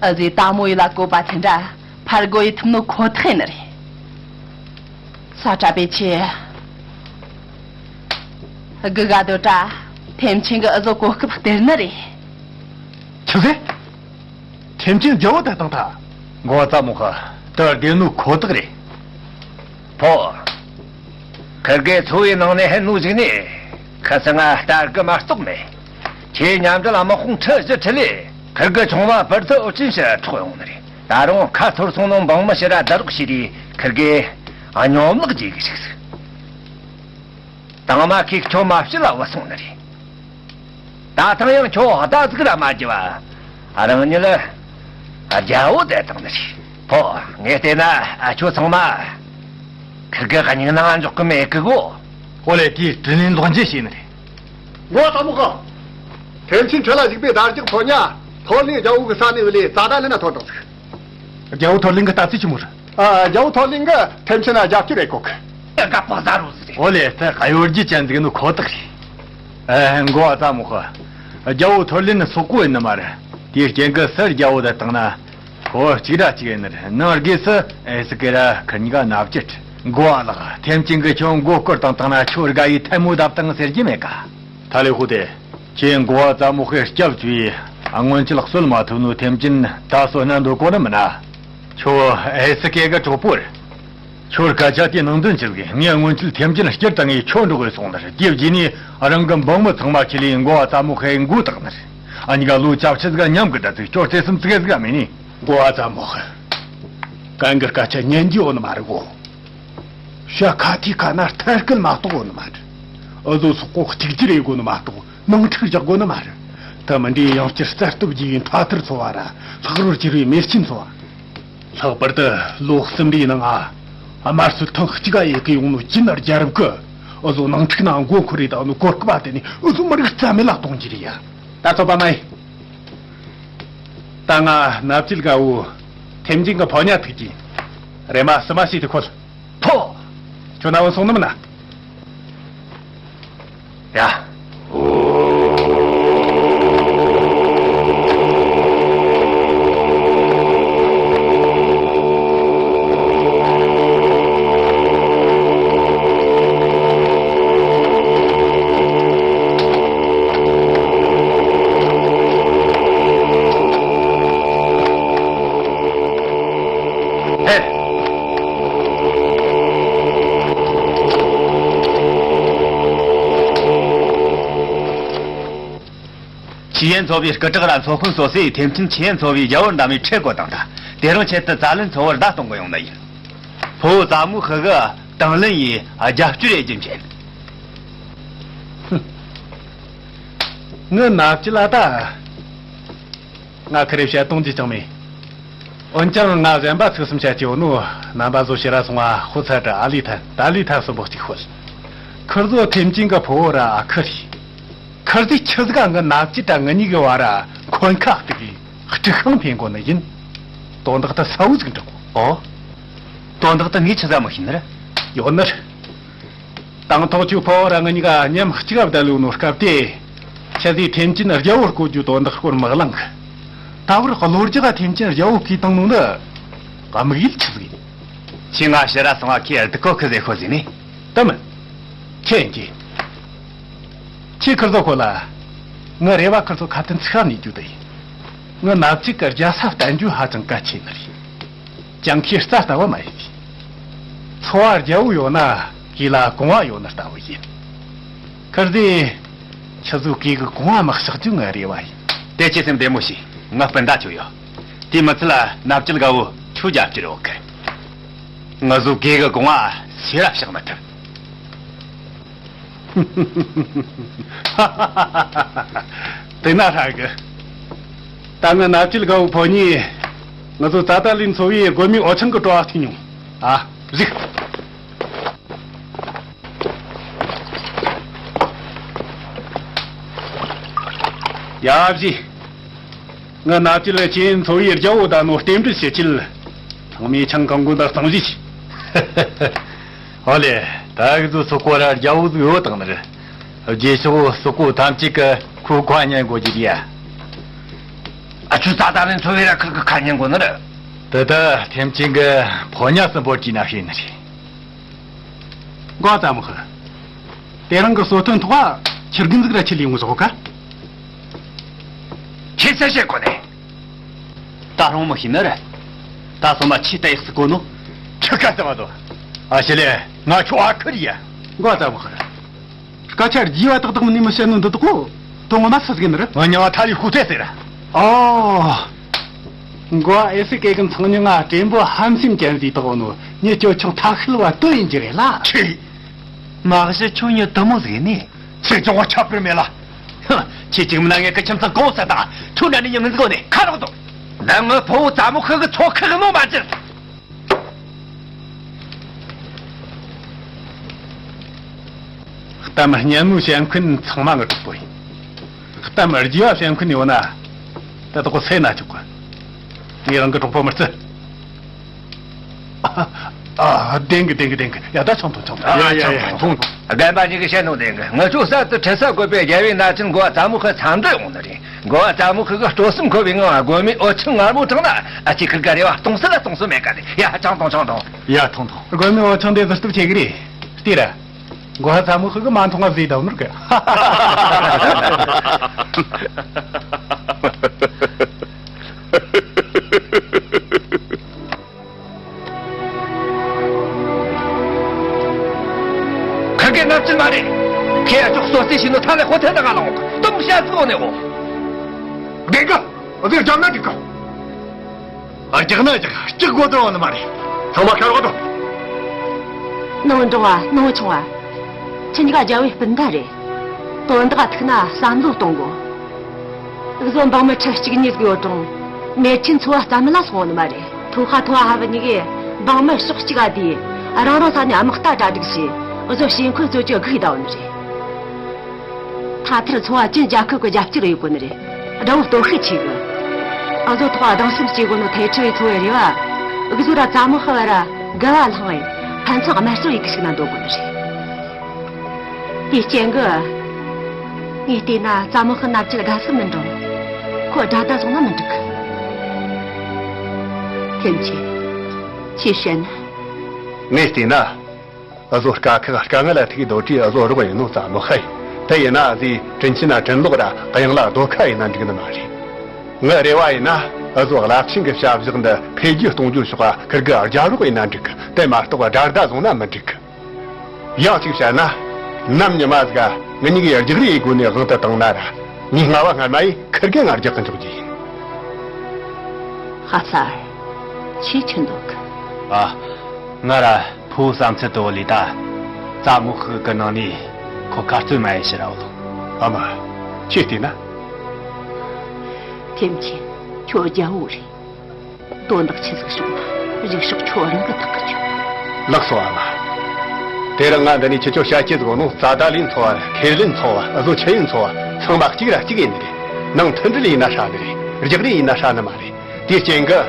འུ་ཟོས་ད་མོ་ཡི་ལ་བཀོད་པ་དེ་འདྲ་ཕར་རྒོལ་ཡེ་ཐུབ་ནོ་ཁོ་ཐག་ཡིན་ནི་རེད། ས་ཁྲ་པེ་ཆི། དགུ་ག་དོ་ཏྲ་ཐེམ་ཆེན་གི་འུ་ཟོ་གོ་སྐབས་སྟེར་ནི་རེད། ཆི་ཟེར། ཐེམ་ཆེན་རྒྱལ་པོ་དེ་བཏང་ཐལ། འགོ་བ་ཙམ་མོ་ཁ་དེ་བདེན་ནོ་ཁོ་ཐག་རེད། ཕོ། ཁིར་གེ་ཚོ་བའི་ནང་ནས་ཧན་ནུ་ཞིག་ནས་ཁ་སང་ང་རྟ་རྒི་མ་གཏོགས་མེད། ཁྱེད་མཉམ་འབྲེལ་དམག་དཔུང་ཁྲི་བཞི་ཁྲི་ལས་ཁིར་གེ་ཆུང་མ་པར་ཐི་ཨོ་ཅིན་ཞིག་འཕྲོག་ཡོང་ནི་རེད། ད་རུང་ཁ་ཐོར་སོང་ནོ་འབངས་མི་ཕྱི་ར་བསྡད་རོགས་བྱས་རེ་ཁིར་གེ་སྙོམ་ལག་རྒྱག་གི་ཞིག་ཟིག། དང་མ་ཁིས་ཁྱོད་མ་ཕྱི་ལ་བུད་སོང་ནི་རེད། ད་ཐེངས་ཡང་ཁྱོད་ད་ཟིག་ར་མ་བགྱི་བ། རང་ཉིད་ལ་རྒྱལ་བོ་བསྡད་བཏང་ནི་རེད། ཕོ་ངས་བལྟས་ན་ཁྱོད་ཚང་མ་ཁིར་གེ་སྙིང་ནང་འཇོག་གི་མེད་གི་གོ། ཨོ་ལེ་དེའི་དྲིན་ལན་ལོག་འཇལ་བྱས་ནི་རེད། ངོ་ཚ་མོ་ཁ། ཐེམ་ཆེན་ཁྲི་ལ་བཞུགས་པའི་དར་ལྕོག་ཕོ་ཉ་ཐོར་ལིན་རྒྱལ་བོ་གི་ས་ནས་བུད་ལས་རྩ་དང་ལེན་ན་ཐོར་བཏང་ཟིག། རྒྱལ་བོ་ཐོར་ལིན་གི་ལྟ་ཚུལ་ཆི་མོ་རེད། ཨ། རྒྱལ་བོ་ཐོར་ལིན་གི་ཐེམ་ཆེན་ན་རྒྱབ་སྐྱོར་ཡེད་གོ་གི། ཨོ་ལེ་ད་གཡོ་སྒྱུ་ཅན་ཟིག་ནོ་ཁོ་ཐག་རེད། ཨ། མགོ་བ་ཚ་མོ་ཁ། རྒྱལ་བོ་ཐོར་ལིན་ནི་སོག་པོ་ཡིན་ནི་མ་རེད། དེའི་རྐྱེན་གི་སར་རྒྱལ་བོ་དང་བཏང་ན། ཁོ་གཅིག་ར་གཅིག་ཡིན་ནི་རེད། ནང་སྒོས་སུ་ཨེ་སི་ཀེ་ར་ཁིར་གཉིས་ཀ་མནའ་བཅད། མགོ་བ་ལགས། ཐེམ་ཆེན་གི་ཁྱོད་མགོ་སྐོར་བཏང་བཏང་ན་ཁྱོད་དགའ་ཡི་ཐལ་མོ་བརྡབ་བཏང་ཟེར་གྱི་མེད་ཀ། ཐ་ལེ་ཧུ་ཏེ། ཁྱེད་མགོ་བ་ཚ་མོ་ཁའི་སྐྱབས་བཅོལ་ཡི་སྔོན་ཆད་གསོད་མ་ཐུབ་ནོ་ཐེམ་ཆེན་ད་གསོད་ན་འདོད་གོ་ནི་མིན་ན། ཁྱོད་ཨེ་སི་ཀེ་གི་གྲོགས་པོ་རེད། ཁྱོད་སྐད་ཆ་དེ་ནང་དོན་ཆི་ཟིག། ངས་སྔོན་ཆད་ཐེམ་ཆེན་སྐྱུར་བཏང་ངས་ཁྱོད་འགྲོ་དགོས་སོང་ནི་རེད། དེ་རྗེས་ནས་རང་གི་འབངས་མི་ཚང་མ་ཁྲིད་ལས་མགོ་བ་ཚ་མོ་ཁའི་མགོ་བཏགས་ནི་རེད། ཨ་ཉི་ག་ལོ་བཅུ་བཞི་ཟིག་མཉམ་གི་འདྲ་ཟིག། ཁྱོད་བརྩེ་སེམས་ཙི་གེ་ཟིག་མེད་ནི། མགོ་བ་ཚ་མོ་ཁ། གན་གི་སྐད་ཆ་ཉན་རྒྱུ་ཡོད་ནི་མ་རེད་གོ། ཤ་ཁ་ཐིག་ཁ་ན་ཐར་སྐད་མ་གཏོགས་ཡོད་ནི་མ་རེད། འུ་ཚོ་སོག་པོ་གཅིག་གྱུར་ཡེད་དགོས་ནི་མ་གཏོགས་ནང་འཁྲུག་རྒྱག་དགོས་ནི་མ་རེད། དེ་མིན་འདྲའི་ཡང་བསྐྱར་རྩ་གཏུབ་རྒྱུ་ཡིན་ཕྲ་ཐུར་འཚོ་བ་ར་ལྷག་རོ་རྒྱུ་རུའི་མེར་ཆིན་འཚོ་བ། ལྷག་པར་དུ་ལོ་གསུམ་རེའི་ནང་ང་དམར་གསོད་ཐེངས་གཅིག་ག་ཡེད་གི་ཡོང་ནོ་ཅི་ན་རྒྱལ་རབས་ཀྱི་འུ་ཚོ་ནང་འཁྲུག་ནང་མགོ་འཁོར་རེ་དང་ནོ་གོ་སྐབས་དེ་ནི་འུ་ཚོ་མི་རིགས་རྩ་མེད་ལ་གཏོང་རྒྱུ་རེད་ཡ། ད་ཚོད་པ་མ་ཡིན། ད་ང་མནའ་བཅད་དགའ་བོ་ཐེམ་ཆེན་གི་ཕོ་ཉ་ཐུག་གི། རེ་མ་སི་མ་ཤི་དེ་ཁོལ། ཕོ། ཁྱོད་ན་བུད་སོང་ནི་མིན་ན། ཡ། ཆི་ཡན་ཚོ་བའི་སྐུ་དྲག་ར་ཚོ་དཔོན་སོ་སོས་ཐེམ་ཆེན་ཆི་ཡན་ཚོ་བའི་རྒྱལ་བོར་འདམ་མི་ཁྲེ་གོ་དང་ད་དེ་རིང་ཆེད་དུ་ཙ་ལན་ཚོ་བར་བརྡ་གཏོང་གི་ཡོང་ནི་ཡིན། ཕོ་བོ་ཙ་མུ་ཧི་གི་དང་ལེན་ཡིས་རྒྱབ་སྐྱོར་ཡེད་རྒྱུ་མཁྱེན། ངི་ན་བཅུ་ལ་ད། ང་ཁི་རེ་བཤད་གཏོང་རྒྱུ་ཅང་མེད། འོན་ཀྱང་ང་གཞན་པ་ཚིག་གསུམ་བཤད་ཀྱི་ཡོད་ནོ། རྣམ་པ་ཚོ་ཕྱིར་ར་སོང་བ་ཧུ་ཚ་དྲ་ཨ་ལི་ཐན་ཏ་ལི་ཐན་གསུམ་པོ་གཅིག་ཤོད། ཁིར་ཚོ་ཐེམ་ཆེན་གི་ཕོ་བོ་ར་ཨ་ཁུ་རེད། ཁིར་ཚོས་ཆི་ཟིག་ག་ངི་ན་བཅུ་དྲ་ངི་གཉིས་གི་བར་ར་འཁོན་ཁ་གཏུག་གི་དཀྲུག་ཤིང་འཕེན་གོ་ནི་ཡིན། དོན་དག་ད་གསལ་བོ་ཟིག་འགྲིག་གོ། ཨོ། དོན་དག་ད་ངས་ཆི་ཟིག་མི་ཤེས་ནི་རེད། ཡོད་ནི་རེད། དང་ཐོག་ཆུ་ཕོ་བོ་ར་ང་གཉིས་ཀ་མཉམ་གཅིག་བསྡད་ལུགས་ནོ་སྐབས་དེ། ཁྱེད་ཚོས་ཐེམ་ཆེན་རྒྱལ་བོ་བསྐོ་རྒྱུ་དོན་དག་སྐོར་མི་གླེང་གི། ད་བར་གློ་རྒྱག་ག་ཐེམ་ཆེན་རྒྱལ་བོ་བསྐོས་བཏང་ནོ་འདི། དམིགས་ཡུལ་ཆི་ཟིག་ཡིན། ཁྱེད་ང་ཕྱིར་ར་སོང་བ་ཁྱེད་སྡུག་གོ་ཁི་ཟེར་ཤོད་ཟིག་ནི། དེ་མིན། ཁྱེད་ཡིན་གྱི། ཁྱེད་ཁིར་ཚོ་ཁོ་ལ། ངི་རེ་བ་ཁིར་ཚོ་ཁ་དན་ཚིག་ནས་རྒྱུ་དེ་ཡིན། ངི་ན་བཅུ་གི་རྒྱལ་ས་བརྟན་རྒྱུ་ཧ་ཅང་གལ་ཆེ་ནི་རེད། ཅང་ཁའི་རྩ་ལྟ་བུ་མ་ཡིན། འཚོ་བ་རྒྱལ་བོ་ཡོད་ན་གོས་ལ་གོང་བ་ཡོད་ནི་ལྟ་བུ་ཡིན། ཁིར་ཚོས་ཁྱེད་ཚོའི་གོས་གི་གོང་བ་མི་གཤག་རྒྱུ་ངའི་རེ་བ་ཡིན། དེ་ཁྱེད་སེམས་བདེ་མོ་བྱོས། ང་སྤུན་ཟླ་ཁྱོད་ཡོད། དེ་མི་ཚད་ལ་ན་བཅུ་དགའ་བོ་ཁྱོད་རྒྱབ་སྐྱོར་ཡོད་གི། ང་ཚོའི་གོས་གི་གོང་བ་ཕྱིར་ར་གཤག་མི་ཐུབ། དེ་ན་ཧྲ་གི། ད་ང་ན་བཅུ་དགའ་བོ་ཕོ་ཉས་ང་ཚོ་ཙ་ཏ་ལིན་ཚོ་བའི་དགོན་མའི་འོ་ཆང་གི་བྲོ་བ་ཐུག་མྱོང་། ཨ། གཟིགས། ཡ་བཞི། ང་ན་བཅུ་ལ་ཆེན་འཚོ་བའི་རྒྱལ་བོ་ད་ནོ་རྟེན་འབྲེལ་བྱེད་ཆེད། ཚང་མས་ཆང་གང་དགོས་ད་གཙང་བཞི། ཨོ་ལེ། ད་གི་ཚོ་སོག་པོ་ར་རྒྱལ་བོ་ཟིག་ཡོད་དང་ནི་རེད། རྗེས་ཕྱོགས་སོག་པོ་ཐམས་ཅད་ཀྱི་ཁོའི་ཁ་ཉན་དགོས་ཀྱི་རེད་ཡ། ཨ་ཆུ་ཙ་ཏ་ནི་འཚོ་བའི་ར་ཁིར་གི་ཁ་ཉན་དགོས་ནི་རེད། དེ་ད་ཐེམ་ཆེན་གི་ཕོ་ཉ་གསུམ་པོ་གྱིས་ན་ཤེས་ནི་རེད། མགོ་ཙ་མོ་ཧི། དེ་རིང་གི་གསོལ་སྟོན་ཐོག་ཁྱི་རྒན་ཟིག་ར་ཁྱི་ལས་ངོ་ཟོག་ག་ཁྱེད་ཚ་བཤད་གོ་ནས། ད་རུང་མི་ཤེས་ནི་རེད། ད་སོ་མ་ཆི་ལྟ་ཡག་སི་གོ་ནོ། ཁྲི་ཁ་ཙམ་མ་དོ། ཨ་ཤི་ལེ། ང་ཁྱོད་ཨ་ཁུ་རེད་ཡ། མགོ་ཙ་མོ་ཧི། སྐད་ཆ་རྒྱས་པ་ཏག་ཏག་མིན་ནི་མི་བཤད་ནོ་འདི་དག་གོ། དོན་ངོ་མ་སུ་ཟིག་ནི་རེད། ང་མྱིང་ང་ཐ་ལི་ཧུ་ཐེ་ཟེར། ཨོ། འགོ་ཨེ་སི་ཀེ་གི་ཚང་ཉི་ང་དྲན་པོ་ཧམ་སེམས་ཅན་ཟིག་དག་ནོ་ཉི་ཅོ་ཆུང་ཐ་ཤལ་བ་དོ་ཡིན་གྱི་རེད་ལ། ཆི། མ་གཞི་ཁྱོད་ཉི་དུ་མོ་ཟིག་ནི། ཆི་ཅོང་བ་ཁྱབ་པར་མེད་ལ། ཧ། ཁྱེད་ཅིག་མིན་ན་ངས་ཀི་ཁྱིམ་ཚང་གོང་ས་དང་ཁྱོད་འདྲ་ནི་ཉི་ངན་ཟིག་ནི་ཁ་རོག་དོ། ད་ངི་ཕུ་བོ་ཙ་མོ་ཁི་གི་ཚོ་ཁི་གི་ནོ་མ་ཅི། གཏམ་སྙན་མོའི་བཤད་མཁན་ཚང་མ་ངི་གྲོགས་པོ་ཡིན། གཏམ་རྒྱས་པ་བཤད་མཁན་ཡོད་ན། ད་དོག་གོ་སེ་ན་ཆོག་གི། ངས་རང་གི་གྲོགས་པོ་མི་བརྩི། ཨ། ཨ། བདེན་གི་བདེན་གི་བདེན་གི། ཡ་ད་ཆང་འཐུང་ཆང་འཐུང་། ཡ་ཡ་ཡ་ཡ། ཆང་འཐུང་། རྒན་པ་གཉིས་ཀྱིས་བཤད་ནོ་བདེན་གི། ངི་ཆོ་གསར་དུ་ཁྲི་ས་བཀོད་པའི་རྒྱལ་བའི་མནའ་བཅན་འགོ་བ་ཙ་མོ་ཁི་མཚམས་འདྲི་ཡོང་ནི་རེད། འགོ་བ་ཙ་མོ་ཁི་གི་སྤྲོ་སེམས་འཁོལ་བའི་ངང་སྒོ་མའི་འོད་ཆེན་མངར་མོ་དྲངས་ན། ཨ་ཅེ་ཁིར་ག་རེ་བ་སྟོང་ཟད་ལ་སྟོང་ཟད་མེད་ག་དེ། ཡ་ཆང་འཐུང་ཆང་འཐུང་། ཡ་འཐུང་འཐུང་། སྒོ་མའི་འོད་ཆེན་དེ་ཟུར་བཏུབ་ཆེ་གི་རེད། ལྟོས་ར། འགོ་བ་ཙ་མོ་ཁི་གི་མ་འཐུང་བ་ཟིག་དང་ནོར་གི། ཁ་སྐད་ནག་ཅིག་མ་རེད། ཁྱེད་ཨ་ཅོག་སོ་སོས་ཤེས་ནོ་ཐ་ལེ་ཧོ་ཐལ་ད་ག་ལོང་དུམ་བཤད་ཚུགས་ནས་འོ། བདེན་གི། འོ་དེ་རྒྱབ་ན་འགྲིག་གི། རྒྱག་ན་རྒྱག་སྐྱག་དགོས་དོན་ནི་མ་རེད། ཚང་མ་ཁ་རོག་དང་། ནང་འབྲོང་བ་ནང་ཆུང་བ། ཁྱེད་གཉིས་ཀ་རྒྱལ་བའི་སྤུན་ཟླ་རེད། དོན་དག་ཐུག་ན་བསམ་བློ་གཏོང་དགོས། འུ་ཟོ་འབངས་མི་ཁྲི་གཅིག་གཉིས་ཟིག་ཡོད་རུང་། མེར་ཆེན་ཚོ་བ་རྩ་མེད་ལ་སོང་བ་ནི་མ་རེད། ཐོ་ཁ་ཐོ་བ་ཧ་བུ་གཉིས་ཀས་འབངས་མི་ཕྱོགས་གཅིག་ག་དེས་རང་རང་ས་ནས་དམག་རྟ་གྲ་སྒྲིག་བྱས། འུ་ཟོ་ཞེ་འཁོན་རྩོད་རྒྱུ་སྒུག་བསྡད་ནི་རེད། ཐ་ཐར་ཚོ་བ་ཅིན་རྒྱལ་ཁབ་ཀྱི་རྒྱབ་སྐྱོར་ཡོད་དགོས་ནི་རེད། དགྲ་བོ་སྟོབས་ཤུགས་ཆེ་གི། འུ་ཚོ་ཐོག་གདུང་སེམས་སྐྱེ་དགོས་ནོ་ཐལ་ཁྲི་བའི་ཚོ་བའི་རེ་བ། འུ་ཚོ་ར་ཙ་མོ་ཧི་བ་ར་འགལ་བ་བསླངས་བས་ཕན་ཚུན་དམར་གསོད་ཡེད་གི་ཞིག་ན་འདོད་དགོས་ནི་རེད། དེའི་རྐྱེན་གི། ངས་བལྟས་ན་ཙ་མོ་ཧི་མནའ་བཅད་དགའ་ས་མི་འགྲོ། ཁོ་དགྲ་ཟླ་བཟུང་ན་མི་འགྲིག་གི། ཐེམ་ཆེན། ཁྱེད་བཤད་ན། ངས་བལྟས་ན། འུ་ཟོ་དཀའ་ཁག་དཀའ་ངལ་ལ་ཐུག་སྡོད་དུས་འུ་ཟོ་རོགས་ཡིན་ནོ་ཙ་མོ་ཧི་ཡིན། དེ་ཡིན་ན་འུ་ཟོས་དྲིན་ཆེན་ན་དྲིན་ལོག་ར་གཡང་ལ་རྡོ་ཁ་ཡིན་ན་འགྲིག་ནི་མ་རེད། ངའི་རེ་བ་ཡིན་ན་འུ་ཟོ་རླབས་ཆེན་གྱི་བྱ་བཞག་འདི་འཕེལ་རྒྱས་གཏོང་རྒྱུའི་ཕྱོགས་ཁིར་གི་རྒྱབ་རོགས་ཡིན་ན་འགྲིག་གི། དེ་མ་གཏོགས་དགྲ་ཟླ་བཟུང་ན་མི་འགྲིག་གི། ཡང་གཅིག་བཤད་ན། ནམ་ཉི་མ་ཟིག་ངེད་གཉིས་ཀྱིས་རྒྱག་རེས་ཡེད་དགོས་ནས་དབང་དུ་བཏང་ན་ར། ངའི་རྔ་བ་སྔར་མ་ཡིས་ཁིར་གེ་ང་རྒྱག་གི་འཇུག་རྒྱུ་ཡིན། ཧ་སར། ཆི་ཆི་འདུག་ཨ། ང་ར་ཕུ་བོ་བསམ་ཚུལ་དུ་ལི་ད། ཙ་མོ་ཧི་གི་ནང་ནས་ཁོ་ཁ་རྩོད་མ་ཡེ་ཕྱིར་ར་འོ་དོ། ཨ་མ། ཁྱེད་བལྟས་ན། ཐེམ་ཆེན། ཁྱོད་རྒྱལ་བོ་རེད། དོན་དག་ཆི་ཟིག་བྱུང་ན་རིགས་ཤོག་ཁྱོད་རང་གི་ཐག་གི་ཆོད། ལགས་སོ་ཨ་མ། དེ་རིང་ང་འདི་ནས་ཁྱེད་ཆོ་བཤད་ཀྱི་ཟིག་ནོ་ཙ་ད་ལིན་ཚོ་བ་ཁེ་ལིན་ཚོ་བ་འུ་ཟོ་ཆི་ཡིན་ཚོ་བ་ཚང་མ་གཅིག་ར་གཅིག་ཡིན་ནི་རེད། ནང་མཐུན་སྒྲིལ་ཡིན་ན་ཧྲ་ནི་རེད། རྒྱག་རེས་ཡིན་ན་ཧྲ་ནི་མ་རེད། དེའི་རྐྱེན་གི།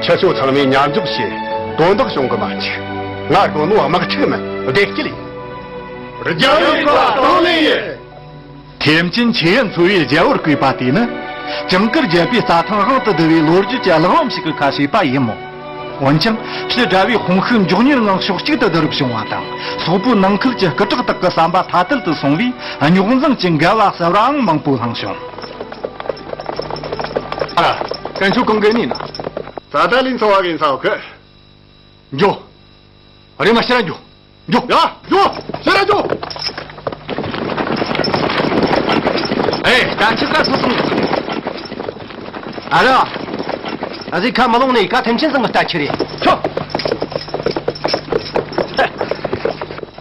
ཁྱེད་ཆོ་ཚང་མས་མཉམ་འཇོག་བྱས། དོན་དག་བྱུང་གི་མ་འཇུག་ང་དགོས་ནོ་དམག་འཁྲུག་མིན་བདེ་སྐྱིད་ཡིན། རྒྱལ་བའི་བཀའ་དང་ལེན་ཡིན། ཐེམ་ཆེན་ཆེ་ཡན་ཚོ་བའི་རྒྱལ་བོར་བསྐོས་པ་དེ་ནི། ཇིང་གུར་རྒྱལ་པོའི་རྩྭ་ཐང་དབང་དུ་བསྡུ་བའི་ལོ་རྒྱུས་ཀྱི་གླེགས་བམ་ཞིག་གི་ཁ་ཕྱེས་པ་ཡིན་མོད། འོན་ཀྱང་ཕྱི་དགྲ་བོའི་དཔུང་ཤུགས་མགྱོགས་མྱུར་ངང་ཕྱོགས་གཅིག་ཏུ་བསྡུ་རུབ་བྱུང་བ་དང་། སོག་པོའི་ནང་ཁུལ་གྱི་སྐུ་དྲག་དག་གི་བསམ་པ་ཐ་དད་དུ་སོང་བས་རྙོག་འཛིང་གི་འགལ་བ་གསལ་བའང་མང་པོ་བསླངས་བྱུང་། ཨ། དཀོན་མཆོག་གང་གི་ནི་ན། ཙ་ད་ལིན་ཚོ་བ་གིན་ཚ་བ་གི། འགྱོ། རེམ་མ་ཕྱིར་ར་འགྱོ། འགྱོ། ཡ། འགྱོ། ཕྱིར་ར་འགྱོ། ཨེ། ད་ཁྱི་ཀ་སོ་སོང་། ཨ་ར། ཨ་ཟི་ཁ་མ་ལོང་ནས་ཀ་ཐེམ་ཆེན་ཚང་གི་ལྟ་ཁྱི་རེད། ཁྱོ།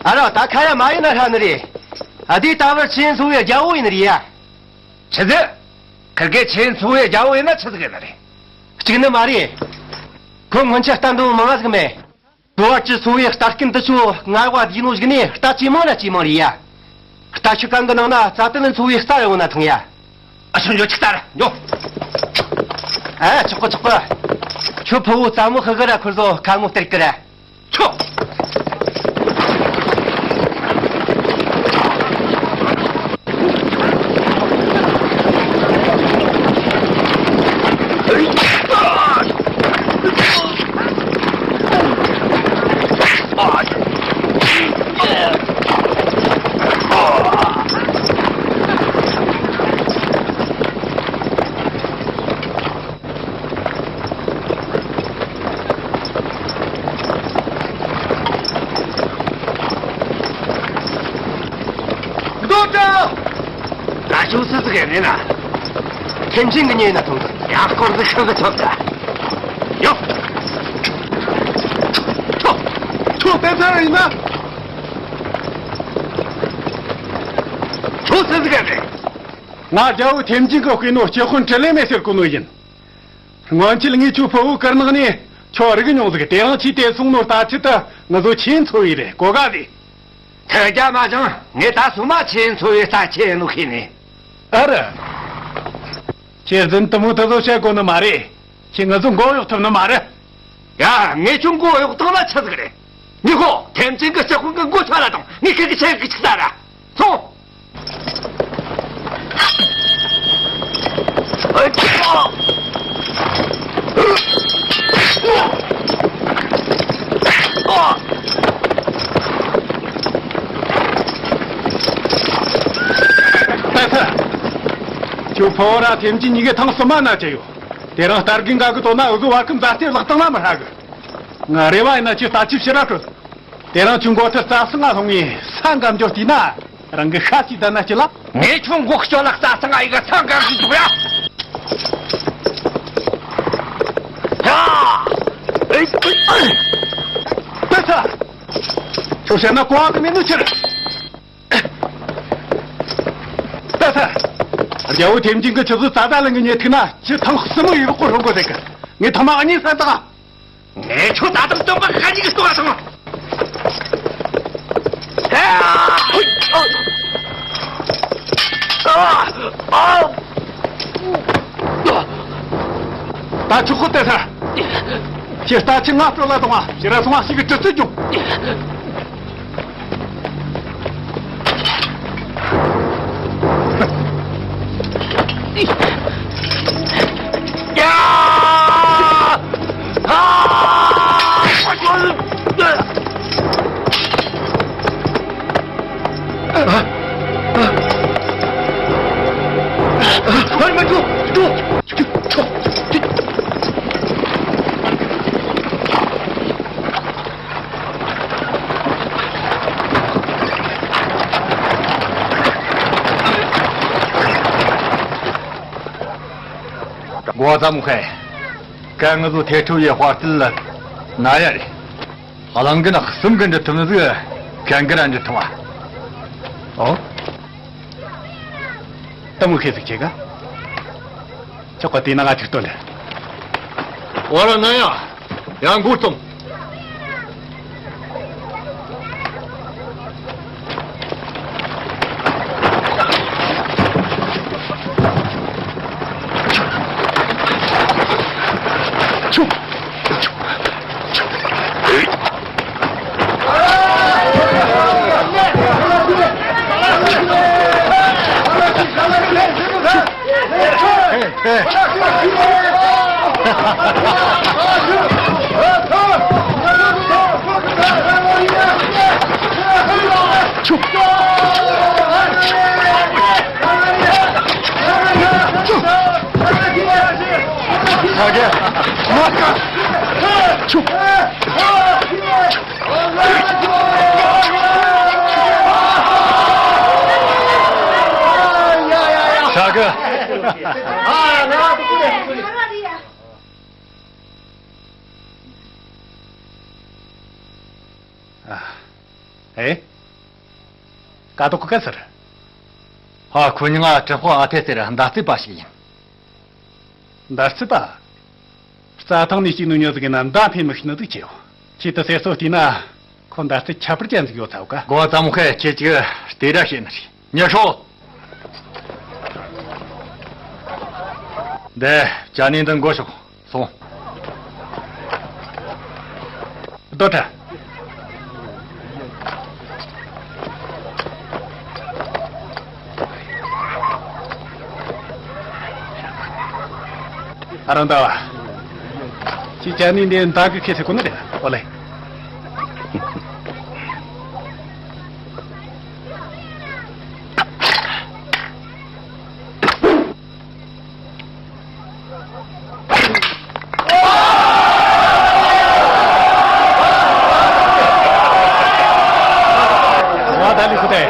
ཨ་ར། ད་ཁ་ཡ་མ་ཡིན་ན་ཧྲ་ནི་རེད། ཨ་དེ་ད་བར་ཆེན་ཚོ་བའི་རྒྱལ་བོ་ཡིན་ནི་རེད་ཡ། ཆི་ཟིག་ཁིར་གེ་ཆེན་ཚོ་བའི་རྒྱལ་བོ་ཡིན་ན་ཆི་ཟིག་ཡིན་ནི་རེད། གཅིག་ནི་མ་རེད། ཁོ་སྔོན་ཆད་ལྟ་འདོད་མང་ང་ཟིག་མེད། འགྲོ་བ་སྤྱི་ཚོ་བའི་རྟ་རྐུན་འདི་ཚོ་ངར་བ་བསྡུས་ནོ་ཞིག་ནས་རྟ་ཇེ་མང་ན་ཇེ་མང་རེད་ཡ། རྟ་ཁྱི་གང་གི་ནང་ན་རྩ་དོན་འཚོ་བའི་རྟ་ཡོང་ན་ཐང་ཡ། ཨ་ཆོ་འགྱོ་ཆི་ལྟར་འགྱོ། ཨ་ཆོག་གི་ཆོག་གི། ཁྱོད་ཕུ་བོ་ཙ་མོ་ཧི་གི་ར་ཁུར་ཚོ་ཁ་ངོ་སྟེར་གི་ར། ཆོག་རྡོ་བྲ། ད་ཤུགས་སུ་ཟིག་ཡིན་ན། ཐེམ་ཆེན་གི་ཉེ་ན་ཐོང་ཡང་སྐོར་ཟིག་ཤུགས་ཐོབ་ད། ཡོ། ཁྱོད། ཁྱོད་དཔེ་ཚར་ཡིན་ན། ཁྱོད་སུ་ཟིག་རེད། ང་རྒྱལ་བོ་ཐེམ་ཅིན་གི་སྐུ་ནོ་སྐྱེ་དཔོན་དྲིན་ལེན་མེད་ཟེར་གོ་ནོ་ཡིན། སྔོན་ཆད་ངས་ཁྱོད་ཕུ་བོ་དཀར་ནག་ནས་ཁྱོད་རིག་མྱོང་ཟིག་དེ་རིང་ཁྱོས་དེ་སོང་ནོ་ལྟ་ཆེད་དུ་ང་ཚོ་ཁྱེད་འཚོ་བའི་རེད་གོ་ག་ཟིག་ཐལ་རྒྱ་མ་བྱུང་། ངས་ད་སོ་མ་ཁྱེད་འཚོ་བའི་ལྟ་ཆེད་ནོ་ཤེས་ནས། ཨ་ར། ཁྱེད་རྫུན་དུ་མོ་དུ་བཟོ་བྱེད་དགོས་ནི་མ་རེད། ཁྱེད་ང་ཚོ་མགོ་གཡོག་ཐུབ་ནི་མ་རེད། ཡ། ངས་ཁྱོད་མགོ་གཡོག་བཏང་ན་ཆི་ཟིག་རེད། ཉི་ཧོ། ཐེམ་ཅིན་གི་སྐྱེ་དཔོན་གི་མགོ་ཆོད་ལ་དང་ངས་ཁྱེད་ཀྱི་ཆེད་ཀྱི་ཆི་ཟ་ར། སོང་། ད་ད། ཁྱོད་ཕོ་བོ་ར་ཐེམ་ཅིན་གཉིས་ཀའི་ཐང་གསུམ་མ་ན་ཆེ་ཡོད། དེ་རིང་རྟ་རྒན་འགའ་གི་དོ་ན་འུ་གི་བར་གི་མཛའ་བརྩེ་བརླག་བཏང་ན་མི་ཧྲ་གི། ང་རེ་བ་ཡིན་ན་ཁྱོད་ལྟ་ཅི་ཕྱིར་ར་ཁྲོད། དེ་རིང་ཁྱོད་མགོ་ཐུར་རྩྭ་སང་ང་ལྷུང་ངས་ས་འགམ་འཇོག་བལྟས་ན་རང་གི་ཤ་ཞིག་ལྡན་ན་ཅི་ལ། ངས་ཁྱོད་མགོ་སྐྱོ་ལ་རྩྭ་སང་ང་ཡི་ག་ས་འགམ་ཞིག་འཇོག་ཡ། ཡ། ཨེ། ཨེ། ད་ད། ཁྱོད་བཤད་ན་གོ་བ་གི་མེད་ནོ་ཕྱིར། ད་ད། རྒྱལ་བོ་ཐེམ་ཅིན་གི་ཆུ་ཚོད་རྩ་ད་ལེན་གི་ཉེ་ཐིག་ན་ཁྱི་ཐང་གསུམ་མོ་ཡི་གོ་རོ་གོ་རེད་གི། ངས་ཐ་མ་གཉིས་ས་ད། ངས་ཁྱོད་ད་དུང་སྟོན་པ་ཁ་ཅིག་གི་ལྟོ་བ་སོང་། ད་ཆོག་གོ་དེ་ས། ཁྱེད་ལྟ་ཆི་ང་སྤྲོ་ལ་གཏོང་བ་ཞེ་ར་སོང་བ་ཞིག་གི་གྲི་རྩི་རྒྱུག་འགོ་བ་ཙམ་ཁའི། ཀ་ང་ཚོ་ཐེ་ཁྲོ་ཡི་དཔའ་རྟུལ་ལ་ན་ཡ་རེད། གླང་གི་ནག་གསུམ་གི་འདྲི་ཐུབ་ནི་ཟིག་གན་གི་ར་འདྲི་ཐུབ་བ། ཨོ། ཏི་མུ་ཁེ་ཟིག་ཁྱེད་ག་ཆོག་ག་དེ་ན་ང་ཅིག་སྟོན་རེད། ཨོ་ར་ན་ཡ། ཡང་འགུར་ཐུབ། ཧྲ་གི། ཨེ། ཀ་ཏོ་ཁུ་ཀ་ཟེར། ཧ། ཁོ་ཉིད་ང་གྲི་དཔོན་ཨ་ཐེ་ཟེར་མདའ་རྩེད་པ་ཞིག་ཡིན། མདའ་རྩེད་པ། རྩྭ་ཐང་ནས་སྐྱེས་ནོ་ཉོ་ཟིག་ཡིན་ན་མདའ་འཕེན་མི་ཤེས་ནོ་ཟིག་ཆེ་བ། ཁྱེད་དུ་ཟེར་སོ་བལྟས་ན་ཁོ་མདའ་རྩེད་ཁྱད་པར་ཅན་ཟིག་ཡོད་ཚ་བ་ཀ། གོ་ཙམ་ཁའི་ཁྱེད་ཀྱིས་དེ་འདྲ་བཤད་ནི་རེད། ཉེ་ཧྲོ། འདི་ཅ་ནི་འདི་མགོ་ཤོག་སོང་། རྡོ་ཁྲ། ཨ་རོ་ཟླ་བ། ཅི་ཅ་ནི་འདི་མདའ་གི་ཁེ་སི་ཁོ་ན་རེད། ཨོ་ལེ། ང་ད་ལི་ཁུ་ཏེ།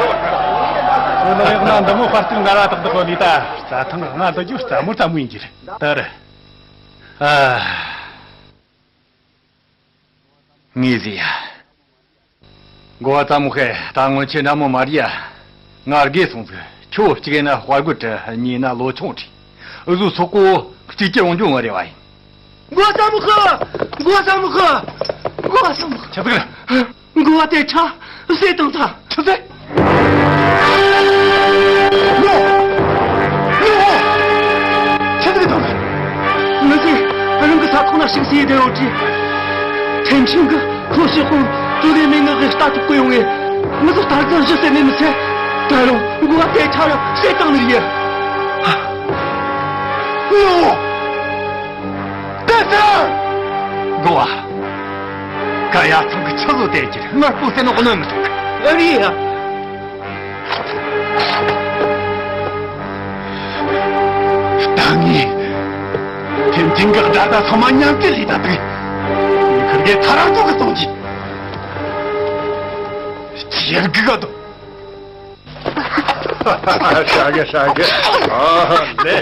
ཁོ་ནོ་ཡག་ན་འདི་མོ་དཔའ་རྟུལ་ངར་བ་དག་དག་གོ་ལི་ད། རྩྭ་ཐང་ང་འདི་རྒྱུ་རྩྭ་མོ་རྩྭ་མོ་ཡིན་གྱི་རེད། ད་རེད། ཨ། ངས་ཟེར་ཡ། འགོ་བ་ཙ་མོ་ཧེ། ད་སྔོན་ཆད་འདྲ་མོ་མ་རེད་ཡ། ང་རྒས་སོང་ཟིག་ཁྱོད་གཅིག་ཡིན་ན་དཔའ་རྒོད་དྲ་གཉིས་ཡིན་ན་ལོ་ཆུང་དྲ། འུ་ཟོའི་སོག་པོ་གཅིག་གྱུར་ཡོང་རྒྱུ་ངོ་རེ་བ་ཡིན། འགོ་བ་ཙ་མོ་ཧེ། འགོ་བ་ཙ་མོ་ཧེ། འགོ་བ་ཙ་མོ་ཧེ། ཆི་ཟིག་རེད། འགོ་བ་དེ་ཆ་བསད་བཏང་ཐལ། ཆི་ཟིག་ནོ། ནོ། ཆི་ཟིག་དང་། ང་ཚོས་རང་གི་ས་ཁོངས་ན་ཞིག་སེ་བསྡད་ཡོད་དུས། ཐེན་ཆིང་གིས་ཁོ་ཞི་ཧོང་ཏུ་ལི་མིན་ནག་གི་ལྟ་ཐུབ་གི་ཡོང་ངེ། ང་ཚོ་ལྟ་ཚང་ཞིག་སེ་ནས་མི་ཚེ། ད་རུང་འགོ་བ་དེ་ཆ་ཡང་བསད་བཏང་ནི་ཡིན། ནོ། ཏེ་ཙང་། འགོ་བ། ཀ་ཡ་ཚང་གི་ཆི་ཟོ་དེ་ཁྱེར་ངར་པོ་སེ་ནོ་གོ་ནོ་མི་ཐུག་ཨ་རི་ཡ། ད་ངས་ཐེན་ཅིན་གི་དགྲ་ཟླ་ཚང་མ་མཉམ་སྐྱེད་ལས་ད་དུས། ངས་ཁིར་གེ་ཐ་རང་ཚོ་གི་གཏོང་གི། ཅི་ཡར་གི་ག་དོ། ཧྲ་གི་ཧྲ་གི། ཨ་ལེ།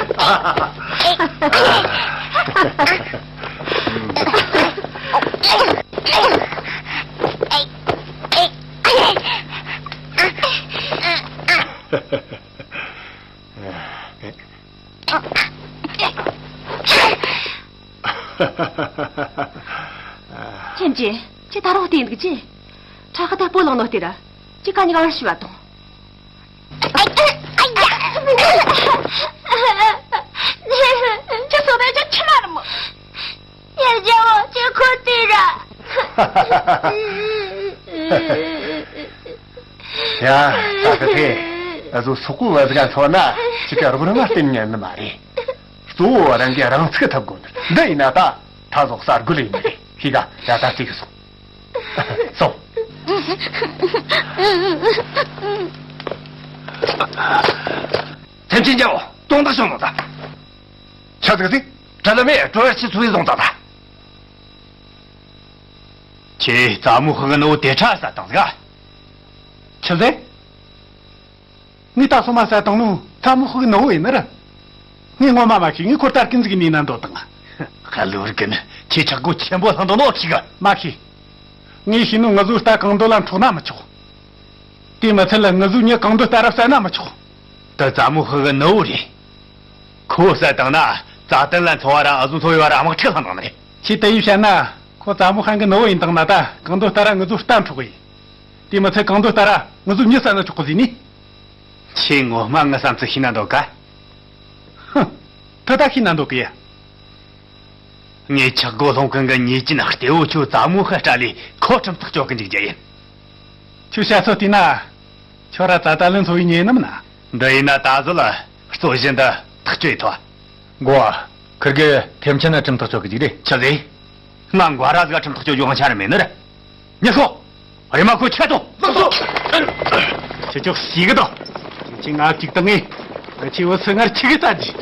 ཐེན་ཅིན། ཁྱེད་ད་རུང་བལྟས་འདུག་ཅི། ཁྲག་ཁ་ད་སྤོ་ལངས་ནོ་དེ་ར། ཁྱེད་ཀ་ཉིག་ཨར་ཤི་བ་དང་། ཁྱེད་སོ་ད་ཅི་ཆི་མ་རེད་མོ། ཡར་རྒྱལ་བོ་ཁྱེད་ཁོ་དེ་ར། ཡ། ད་ཁ་ཁེ། ཨ་ཟོ་སོག་པོ་བ་ཟིག་ག་འཚོ་ན་ཅི་ག་རོགས་རང་ལ་བརྟེན་ཉན་ནི་མ་རེད། གཙོ་བོ་རང་གིས་རང་ཚུགས་ཐུབ་དགོས་ནི། འདི་ཡིན་ན་ད་ད་ཟོག་ས་རྒོལ་ཡིན་ནི་རེད། ཤི་ག་ཡ་ད་ཅིག་སོང་། སོང་། ཐེན་ཅིན་རྒྱལ་བོ་དོན་དག་བྱུང་ནོ་ད། ཆ་ཟིག་ཟིག་བྲལ་མེད་གྲོ་ཡར་ཆི་ཚུགས་ཡིན་བཟུང་ད་ད། ཁྱེད་ཙ་མོ་ཧི་གི་ནུ་བོ་དེ་ཁྲ་ས་དང་ཟིག་ཆི་ཟེ། ངས་ད་སོ་མ་ཟ་དང་ནོ་ཚ་མོ་ཧུ་གི་ནོ་ཡིན་ནི་ར། ངས་ངོ་མ་མ་ཤེས། ངས་ཁོ་ལྟར་ཀིན་ཟིག་ནས་ན་འདོད་དང་། ཧ་ལུར་གིན་ཁྱེད་ཆག་སྒོ་ཆེན་པོ་ལྷང་དང་ནོ་ཤི་ག་མ་ཤེས། ངས་ཤེས་ནོ་ང་ཟོའི་རྟ་གང་འདོད་ལ་འཕྲོག་ན་མི་ཆོག་དེ་མི་ཚད་ལ་ང་ཟོའི་མྱི་གང་འདོད་ལྟར་བསད་ན་མི་ཆོག་དེ་ཙ་མོ་ཧུ་གི་ནུ་བོ་རེད། ཁོ་བསད་བཏང་ན་རྩ་དོན་ལ་འཚོ་བ་ར་ཨ་ཟོ་འཚོ་བའི་བར་དམག་འཁྲུག་ལྷང་དང་ནི་རེད། ཁྱེད་དེ་ཡིས་བཤད་ན་ཁོ་ཙ་མོ་ཧན་གི་ནུ་བོ་ཡིན་དང་ན་ད་གང་འདོད་ལྟར་ང་ཟོའི་རྟ་འཕྲོག་གི་ཡིན། དེ་མི་ཚད་གང་འདོད་ལྟར་ང་ཚོའི་མྱི་བསད་ན་ཆོག་གི་ཟེར་ནི། ཁྱེད་ངོ་མ་ངའི་བསམ་ཚུལ་ཤེས་ན་འདོད་ག་ཧུམ། ད་ལྟ་ཤེས་ན་འདོད་གི་ཡ། ངས་ཆག་སྒོ་སློང་མཁན་གི་ཉེས་ཅན་གཏེ་བོ་ཁྱོད་ཙ་མོ་ཧི་སྤྲད་ལས་ཁོ་ཁྲིམས་ཐག་གཅོད་གི་འཇུག་རྒྱུ་ཡིན། ཁྱོད་བཤད་ཚོད་བལྟས་ན། ཁྱོད་ར་ཙ་ཏ་ལན་ཚོ་བའི་ཉེ་ནམ་ན། འདི་ཡིན་ན་ད་གཟོད་ལ་རྩོད་གཞི་འདི་ཐག་གཅོད་ཐུབ། འགོ་བ། ཁིར་གེ་ཐེམ་ཆེན་ན་ཁྲིམས་ཐག་གཅོད་གི་ཅིག་རེད། ཆི་ཟེ། ང་འགོ་ར་ཟིག་ཁྲིམས་ཐག་གཅོད་རྒྱུ་དབང་ཆ་ར་མེད་ནི་རེད། ཉི་ཤོ། རེ་མ་ཁོ་ཆད་དོ། ལགས་སོ། ཁྱེད་ཆོ་ཤི་གི་དོ། ཁྱེད་ཆོ་ང་གཅིག་བཏང་ངེ། ཁྱེད་བུ་སུ་ངར་ཆི་གི་ཙ་ཇི།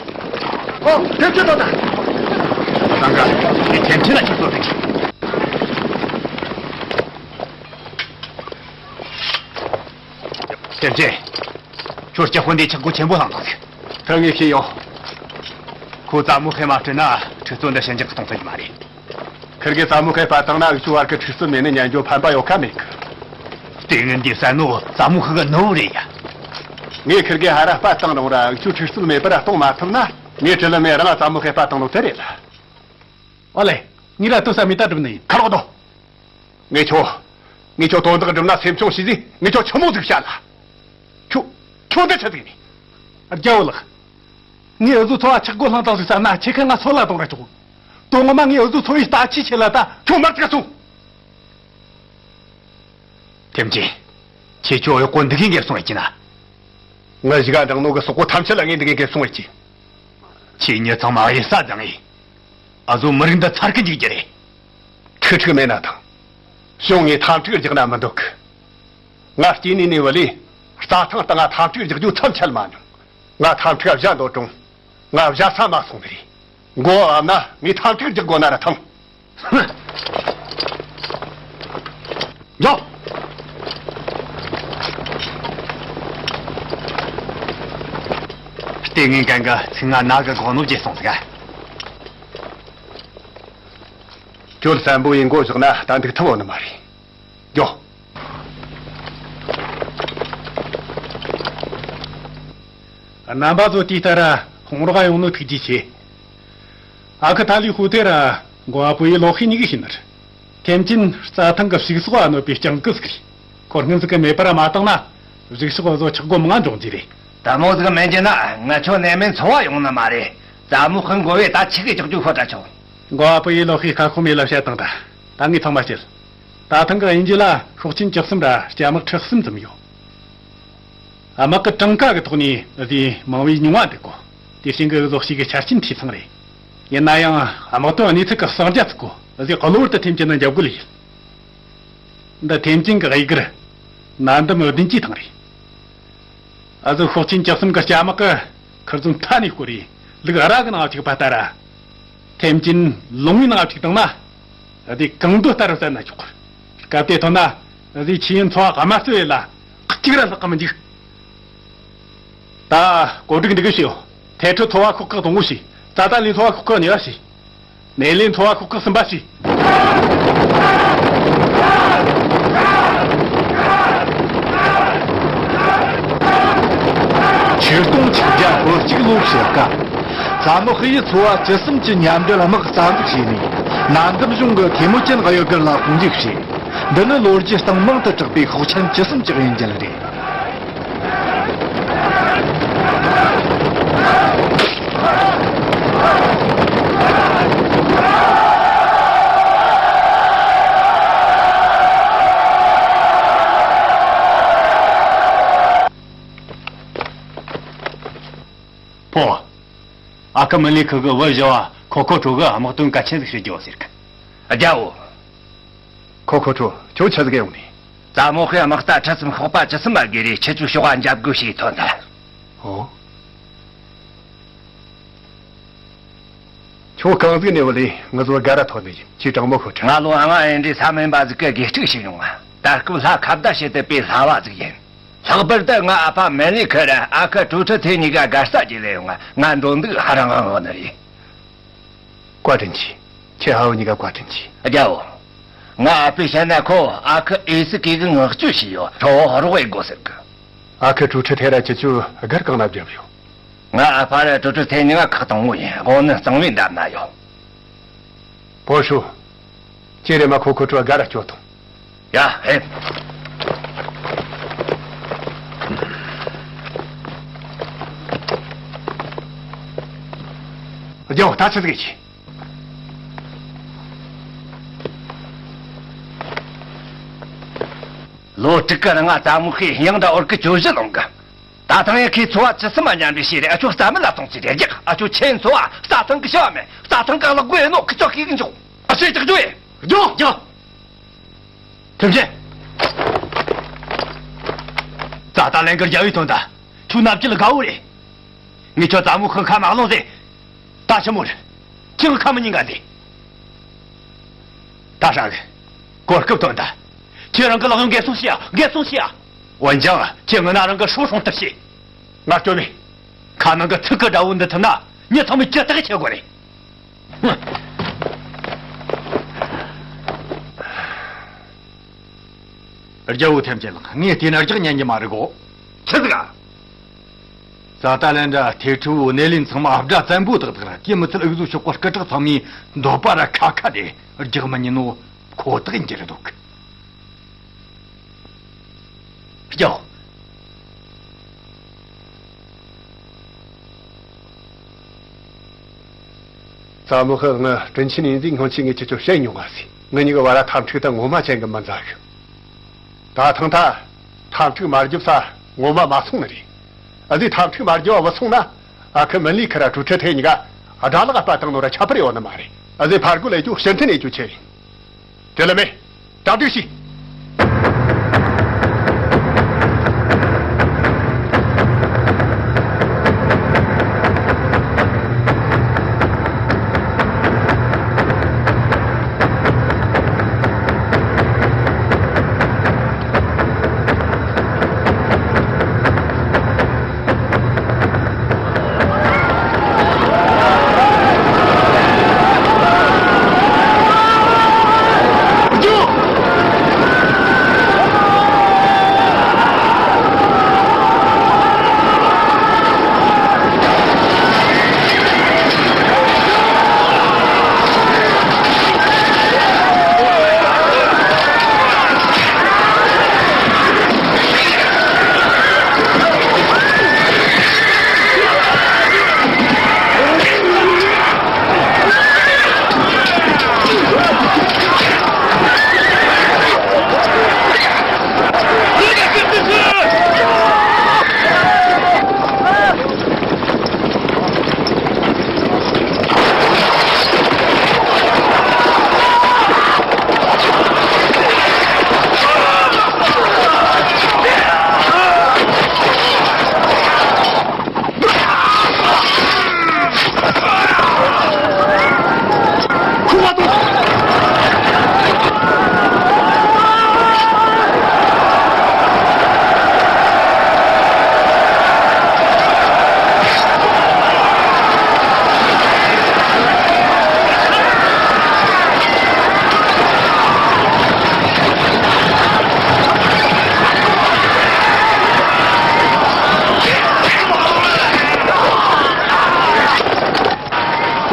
ཨོ། ཐེམ་ཆེན་དོ་ད། ད་ག་ཁྱེད་ཐེམ་ཆེན་ན་ཁྱོད་ཚོ་ཐེག་ཐེམ་ཆེན། ཁྱོད་སྐྱ་དཔོན་འདིའི་ཆག་སྒོ་ཆེན་པོ་བསླངས་དང་ཟིག་ད་ངས་ཤེས་ཡོང་། ཁོ་ཙ་མོ་ཧེ་མ་སྤྲད་ན་འཁྲུག་རྩོད་འདི་ཞི་འཇགས་གཏོང་ཐུབ་ཀྱི་མ་རེད། ཁིར་གེ་ཙ་མོ་ཧེ་པ་བཏང་ན་འུ་ཆོ་བར་གི་འཁྲུག་རྩོད་མེད་ནི་ཉན་རྒྱུ་ཕན་པ་ཡོད་ཁ་མེད་གི། ལྟས་ངན་འདི་བསད་ནོ་ཙ་མོ་ཧེ་གི་ནུ་བོ་རེད་ཡ། ངས་ཁིར་གེ་ཧ་ར་པ་བཏང་རུང་ར་འུ་ཆོ་འཁྲུག་རྩོད་མེད་པར་གཏོང་མ་ཐུབ་ན། ངས་བྲེལ་ལ་མེད་རང་ཙ་མོ་ཧེ་པ་བཏང་ནོ་དེ་རེད་ལ། ཨོ་ལེ། ངས་ར་ལྟོས་ས་མེད་ད་སྒྲུབ་ནི་ཡིན། ཁ་རོག་དོ། ངས་ཁྱོ། ངས་ཁྱོ་དོན་དག་སྒྲུབ་ན་སེམས་ཆུང་བྱས་ཟིག་ངས་ཁྱོ་ཆི་མོ་ཟིག་བྱ་ལ། ཁྱོ། ཁྱོ་འདི་ཆི་ཟིག་ནི། རྒྱལ་བོ་ལགས། ངས་འུ་ཟོ་ཚོ་བ་ཆག་སྒོ་བསླངས་བཏང་ཟིག་བསམ་ན་ཁྱེད་ཁ་ང་སོད་ལ་གཏོང་ར་ཆོག་དོན་ངོ་མ་ངས་འུ་ཟོ་ཚོ་བའི་ལྟ་ཅི་བྱེད་ལ་ད་ཁྱོ་མར་ཅིག་སོང་། ཐེམ་ཅིན། ཁྱེད་ཆོ་གཡོག་པོ་འདི་གིས་འགེབས་སོང་ཡོད་ཀྱི་ན། ངའི་གཞིས་ཀ་འབྲང་ནོ་གི་སོག་པོ་ཐམས་ཅད་ལ་ངས་འདི་གིས་འགེབས་སོང་ཡོད་ཀྱི། ཁྱེད་མྱི་ཚང་མ་གཡུལ་ས་བརྫངས་ཡིན། ཨ་ཟོ་མི་རིགས་འདི་ཚར་གི་འཇུག་རྒྱུ་རེད། ཁྲིག་ཁྲིག་མེད་ན་ཐང་། གཞུང་ངས་འཐབ་འཁྲུག་རྒྱག་ན་མི་འདོད་གི། ང་སྐྱེས་ནས་ནས་བུ་ལས་རྩྭ་ཐང་སྟེང་ང་འཐབ་འཁྲུག་རྒྱག་རྒྱུ་མཚམས་ཆད་མ་མྱོང་། ང་འཐབ་འཁྲུག་བཞག་འདོད་རུང་། ང་བཞག་ས་མ་སོང་ནི་རེད། མགོ་བ་བབས་ན་ངས་འཐབ་འཁྲུག་རྒྱག་དགོས་ན་ར་ཐང་། འགྲོ། ལྟས་ངན་གན་ག་ཚིག་ང་ན་གི་གོ་ནོ་བརྗེད་སོང་ཟིག་ག། ཁྱོད་བཙན་པོ་ཡི་མགོ་བཞག་ན་ད་འདུག་ཐུབ་བོ་ནི་མ་རེད། ཡོ། རྣམ་པ་ཚོ་དེ་ལྟར་ཁོང་རོགས་ཡོང་ནོ་ཐུགས་རྗེ་ཆེ། ཨ་ཁུ་ཐ་ལི་ཧུ་ཐེ་ར་མགོ་བ་པོ་ཡི་ལོ་ཤི་གཉིས་ཀྱི་ཤི་ནར། ཐེམ་ཅིན་རྩྭ་ཐང་གི་ཕྱུགས་ཟོག་གནོད་པའི་སྤྱང་ཀི་ཟིག་རེད། ཁོ་སྔོན་ཟིག་གི་མེད་པར་མ་བཏང་ན་ཕྱུགས་ཟོག་བཟོ་ཆག་སྒོ་མང་འབྱུང་རྒྱུ་རེད། དེ་མོ་ཟིག་མེད་རྒྱུ་ན་ང་ཆོ་ནད་མེད་འཚོ་བ་ཡོང་ནི་མ་རེད། རྩྭ་མོ་ཧི་མགོ་བས་ད་ཆི་གི་ཅོག་ཅོག་ཤོད་དྲ་ཆོག་མགོ་བ་པོ་ཡི་ལོ་ཤི་ཁ་ཁོ་མེད་ལ་བཤད་བཏང་ད། ད་ངས་ཚང་མ་བཤད། ད་ཐེངས་གི་དབྱིན་ཇི་ལ་ཤོག་ཆེན་བཅུ་གསུམ་ར་སྐྱ་དམག་ཁྲི་གསུམ་ཙམ་ཡོད། དམག་གི་གྲངས་ཀ་གི་ཐོག་ནས་བཟོས་མང་བའི་མྱོང་བ་འདུག་གོ། དེ་བཞིན་གི་བཟོ་ཞིག་གི་ཆ་རྐྱེན་འཐུས་ཚང་རེད། ཡིན་ན་ཡང་དམག་དོན་གནས་ཚུལ་གི་གསང་རྒྱ་ཚུགས་གོ། བཟོས་གློ་བུར་དུ་ཐེམ་ཅིན་ན་འཇབ་རྒོལ་ཡིན། འདི་ཐེམ་ཅིན་གི་དབྱི་གུར། ན་འདམ་བདུན་ཅུའི་ཐང་རེད། ཨ་ཟོ་ཤོག་ཆེན་བཅུ་གསུམ་གི་སྐྱ་དམག་གི་ཁིར་ཚོ་མཐའ་ནས་བསྐོར་རེ་ལུག་ཨ་ར་གི་ནང་བཅུག་པ་ལྟར། ཐེམ་ཅིན་ལུང་བའི་ནང་བཅུག་བཏང་ན། ཨ་དེ་གང་འདོད་ལྟར་བསད་ན་ཆོག་སྐབས་དེ་ཐོན་ན་ཨ་ཟོའི་ཆོས་ཡོན་འཚོ་བ་དམར་གསོད་ཡེ་ལ་གཅིག་ར་ལྷག་གི་མི་འཇུག་ད་གོ་སྒྲིག་འདི་གི་བྱོས། ཐེ་ཁྲི་ཚོ་བ་ཤོག་ཁག་དང་པོ་བྱོས། རྩ་ད་ལི་ཚོ་བ་ཤོག་ཁག་གཉིས་པ་བྱོས། ནེ་ལིན་ཚོ་བ་ཤོག་ཁག་གསུམ་པ་བྱོས། ཆོས་སྐྱོང་ཆིག་བརྒྱ་གོ་གཅིག་ལོ་ཕྱེད་ཀ་བཙན་མོ་ཧི་ཡི་ཚོ་བ་བཅུ་གསུམ་གྱི་མཉམ་འབྲེལ་དམག་རྩ་འཛུགས་བྱས་ནས་ན་འདམ་གཞུང་གི་ཐེ་མུ་ཅན་གཡུལ་སྒར་ལ་དཔུང་འཇུག་བྱས། འདི་ནི་ལོ་རྒྱུས་སྟེང་མང་དུ་གྲགས་པའི་ཤོག་ཆེན་བཅུ་གསུམ་གྱི་དབྱིན་ཇི་རེད། ཕོ། ཨ་ཁུ་མི་ལི་ཁི་གི་བུ་བཞི་བ་ཁོ་ཁོ་ཁྲོ་གི་དམག་དོན་གལ་ཆེན་ཟིག་བྱེད་རྒྱུ་ཟེར་གི། རྒྱལ་བོ། ཁོ་ཁོ་ཁྲོ་ཁྱོད་ཆི་ཟིག་ཡོང་ནི། རྩ་མོ་ཧི་དམག་རྟ་ཁྲི་གསུམ་ཤོག་པ་བཅུ་གསུམ་མ་བརྒལ་རེ་ཁྱེད་ཚོའི་ཤོག་པ་འཇབ་དགོས་ཞེས་ཐོན་ཐལ། ཨོ། ཁྱོད་གང་ཟིག་ནས་བུད་ལས་ང་ཚོ་སྒར་ར་ཐོན་ནི་ཡིན། ཁྱེད་དྲང་མོ་ཤོད་དྲ། ང་ལོ་ལྔ་ཡིན་དུས་ས་མིན་པ་ཟིག་གི་དགེ་ཕྲུག་ཞིག་ཡོང་ང་། ད་སྐབས་ལྷ་ཁ་བརྡ་བྱེད་དུ་པའི་ལྷ་བ་ཟིག་ཡིན། ལྷག་པར་དུ་ང་ཨ་ཕ་མེ་ལི་ཁི་ར་ཨ་ཁུ་ཀྲུའུ་ཁྲི་ཐེ་གཉིས་ཀ་སྒར་ས་བརྗེ་ལས་ཡོང་ང་། ང་འགྲོ་འདུག་ཧ་རང་ཧང་ཧོ་ནི་རེད། བཀའ་དྲིན་ཆེ། ཁྱེད་ཨ་བུ་གཉིས་ཀ་བཀའ་དྲིན་ཆེ། རྒྱལ་བོ། ང་ཨ་ཕས་བཤད་ན་ཁོ་ཨ་ཁུ་ཨེ་སི་ཀེ་གི་མངགས་བཅོལ་བྱས་ཡོད། ཁྲོ་བོ་རོགས་ཡེད་དགོས་ཟེར་གི། ཨ་ཁུ་ཀྲུའུ་ཁྲི་ཐེ་ར་ཁྱེད་ཚོས་སྒར་གང་ན་བརྒྱབ་ཡོད། ང་ཨ་ཕ་ར་ཀྲུའུ་ཁྲི་ཐེ་གཉིས་ཀ་ཁག་དང་པོ་ཡིན། དགོང་ནི་གཙང་བོའི་འདབས་ན་ཡོད། པོ་ཧྲུའུ། ཁྱེད་རེ་མ་ཁོ་ཁོ་ཁྲོ་སྒར་ར་སྐྱོད་དང་། ཡ་ཧེ། རྒྱལ་བོ་ད་ཆི་ཟིག་བྱེད། ལོ་དྲུག་གི་རིང་ང་རྩ་མོ་ཧི་ཡང་འདྲ་འོར་གི་གྱོད་གཞི་ལོང་གི། ད་ཐེངས་ཡང་ཁོས་ཚོ་བ་བཅུ་གསུམ་མ་མཉམ་འབྲེལ་བྱས་རེད། ཨ་ཆོ་རྩ་མེད་ལ་གཏོང་རྩིས་རེད། རྒྱག་ཨ་ཆོ་ཁྱེད་ཚོ་བ་རྩྭ་ཐང་གི་བྱ་བ་མེད། རྩྭ་ཐང་གི་གླག་རྒོད་ཡིན་ནོ་ཁི་ཆོ་ཤེས་གི་འཇོག་ཨ་ཆོས་རྒྱག་རྒྱུ་ཡིན། རྒྱོ་རྒྱོ། ཐེམ་ཅིན། རྩྭ་ཐང་ལེན་གི་རྒྱལ་བའི་དོན་དག་ཁྱོད་མནའ་བཅད་ལ་དགའ་བོ་རེད། ངས་ཁྱོད་རྩ་མོ་ཧི་ཁ་མ་ལོངས་ཟེ། ད་ཆི་མོ་རེད། ཁྱེད་ཁ་མི་ཉན་ག་ཟེ། ད་ཧྲ་གི། གོ་སྐབས་དོན་དག་ཁྱེད་རང་གི་ལག་ཡོང་འགེབས་སོང་ཤི་ཡ། འགེབས་སོང་ཤི་ཡ། འོན་ཀྱང་ཁྱེད་ངི་ན་རང་གི་སྲོག་སྲུང་ཐུབ་ཤི། ང་སྐྱོན་མེད། ཁ་ནང་གི་ཚིག་གི་དགྲ་བོ་འདི་ཐུབ་ན་མྱི་ཚང་མས་ཇི་ལྟར་བྱེད་དགོས་རེད། ཧུམ། རྒྱལ་བོ་ཐེམ་ཅིན་ལགས། ངས་བལྟས་ན་རྒྱག་ཉན་གྱི་མ་རེད་གོ། ཆི་ཟིག་ཨ། རྩྭ་ཐང་ལེན་དྲ་ཐེ་ཁྲི་བོ་ནེ་ལིན་ཚང་མ་ཨ་བྲ་བཙན་པོ་དག་དག་ར་དེ་མི་ཚད་འུ་ཟོ་ཤོག་པ་སྐུ་དྲག་ཚང་མའི་འདོད་པ་ར་ཁ་ཁ་དེ་རྒྱག་མི་ཉན་ནོ་ཁོ་ཐག་ཡིན་གྱི་རེད་འདུག་རྒྱག་རྩ་མོ་ཧི་ང་དྲིན་ཆེན་ཡིན་ཟིག་སྔོན་ཆད་ངས་ཁྱེད་ཚོ་བཤད་མྱོང་བ་ཟིག་ངེད་གཉིས་ཀྱི་བར་ལ་འཐབ་འཁྲུག་དང་ངོ་མ་ཅན་གྱི་མི་མཛའ་གི། ད་ཐེངས་ད་འཐབ་འཁྲུག་མ་བརྒྱབ་ས་ངོ་མ་མ་སོང་ནི་རེད། ཨ་ཟི་འཐབ་འཁྲུག་མ་བརྒྱབ་བ་བུད་སོང་ན་ཨ་ཁུ་མི་ལི་ཁི་ར་ཀྲུའུ་ཁྲི་ཐེ་གཉིས་ཀ་དགྲ་ལག་པ་བཏང་ནོ་ར་ཁྱད་པར་ཡོད་ནི་མ་རེད། ཨ་ཟི་ཕར་རྒོལ་ལས་རྒྱུ་ཕྱིར་འཐེན་ལས་རྒྱུ་ཆེ་ཡིན། དེ་ལ་མེ། གྲ་སྒྲིག་བྱོས།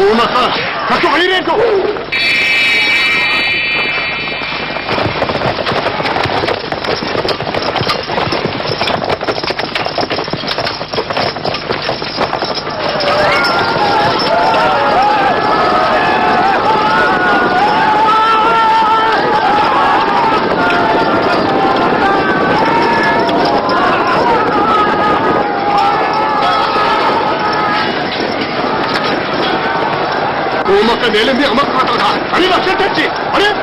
འོ་མ་ཁ། ཁ་ཤོག་ཨེ་རེད་འགྲོ། འོ་མ་ཁ་ནས་ལས་མི་དམག་ཁ་དང་ཁ་ཨ་རི་ལ་ཤར་ཐབས་ཀྱིས་ཨ་རི།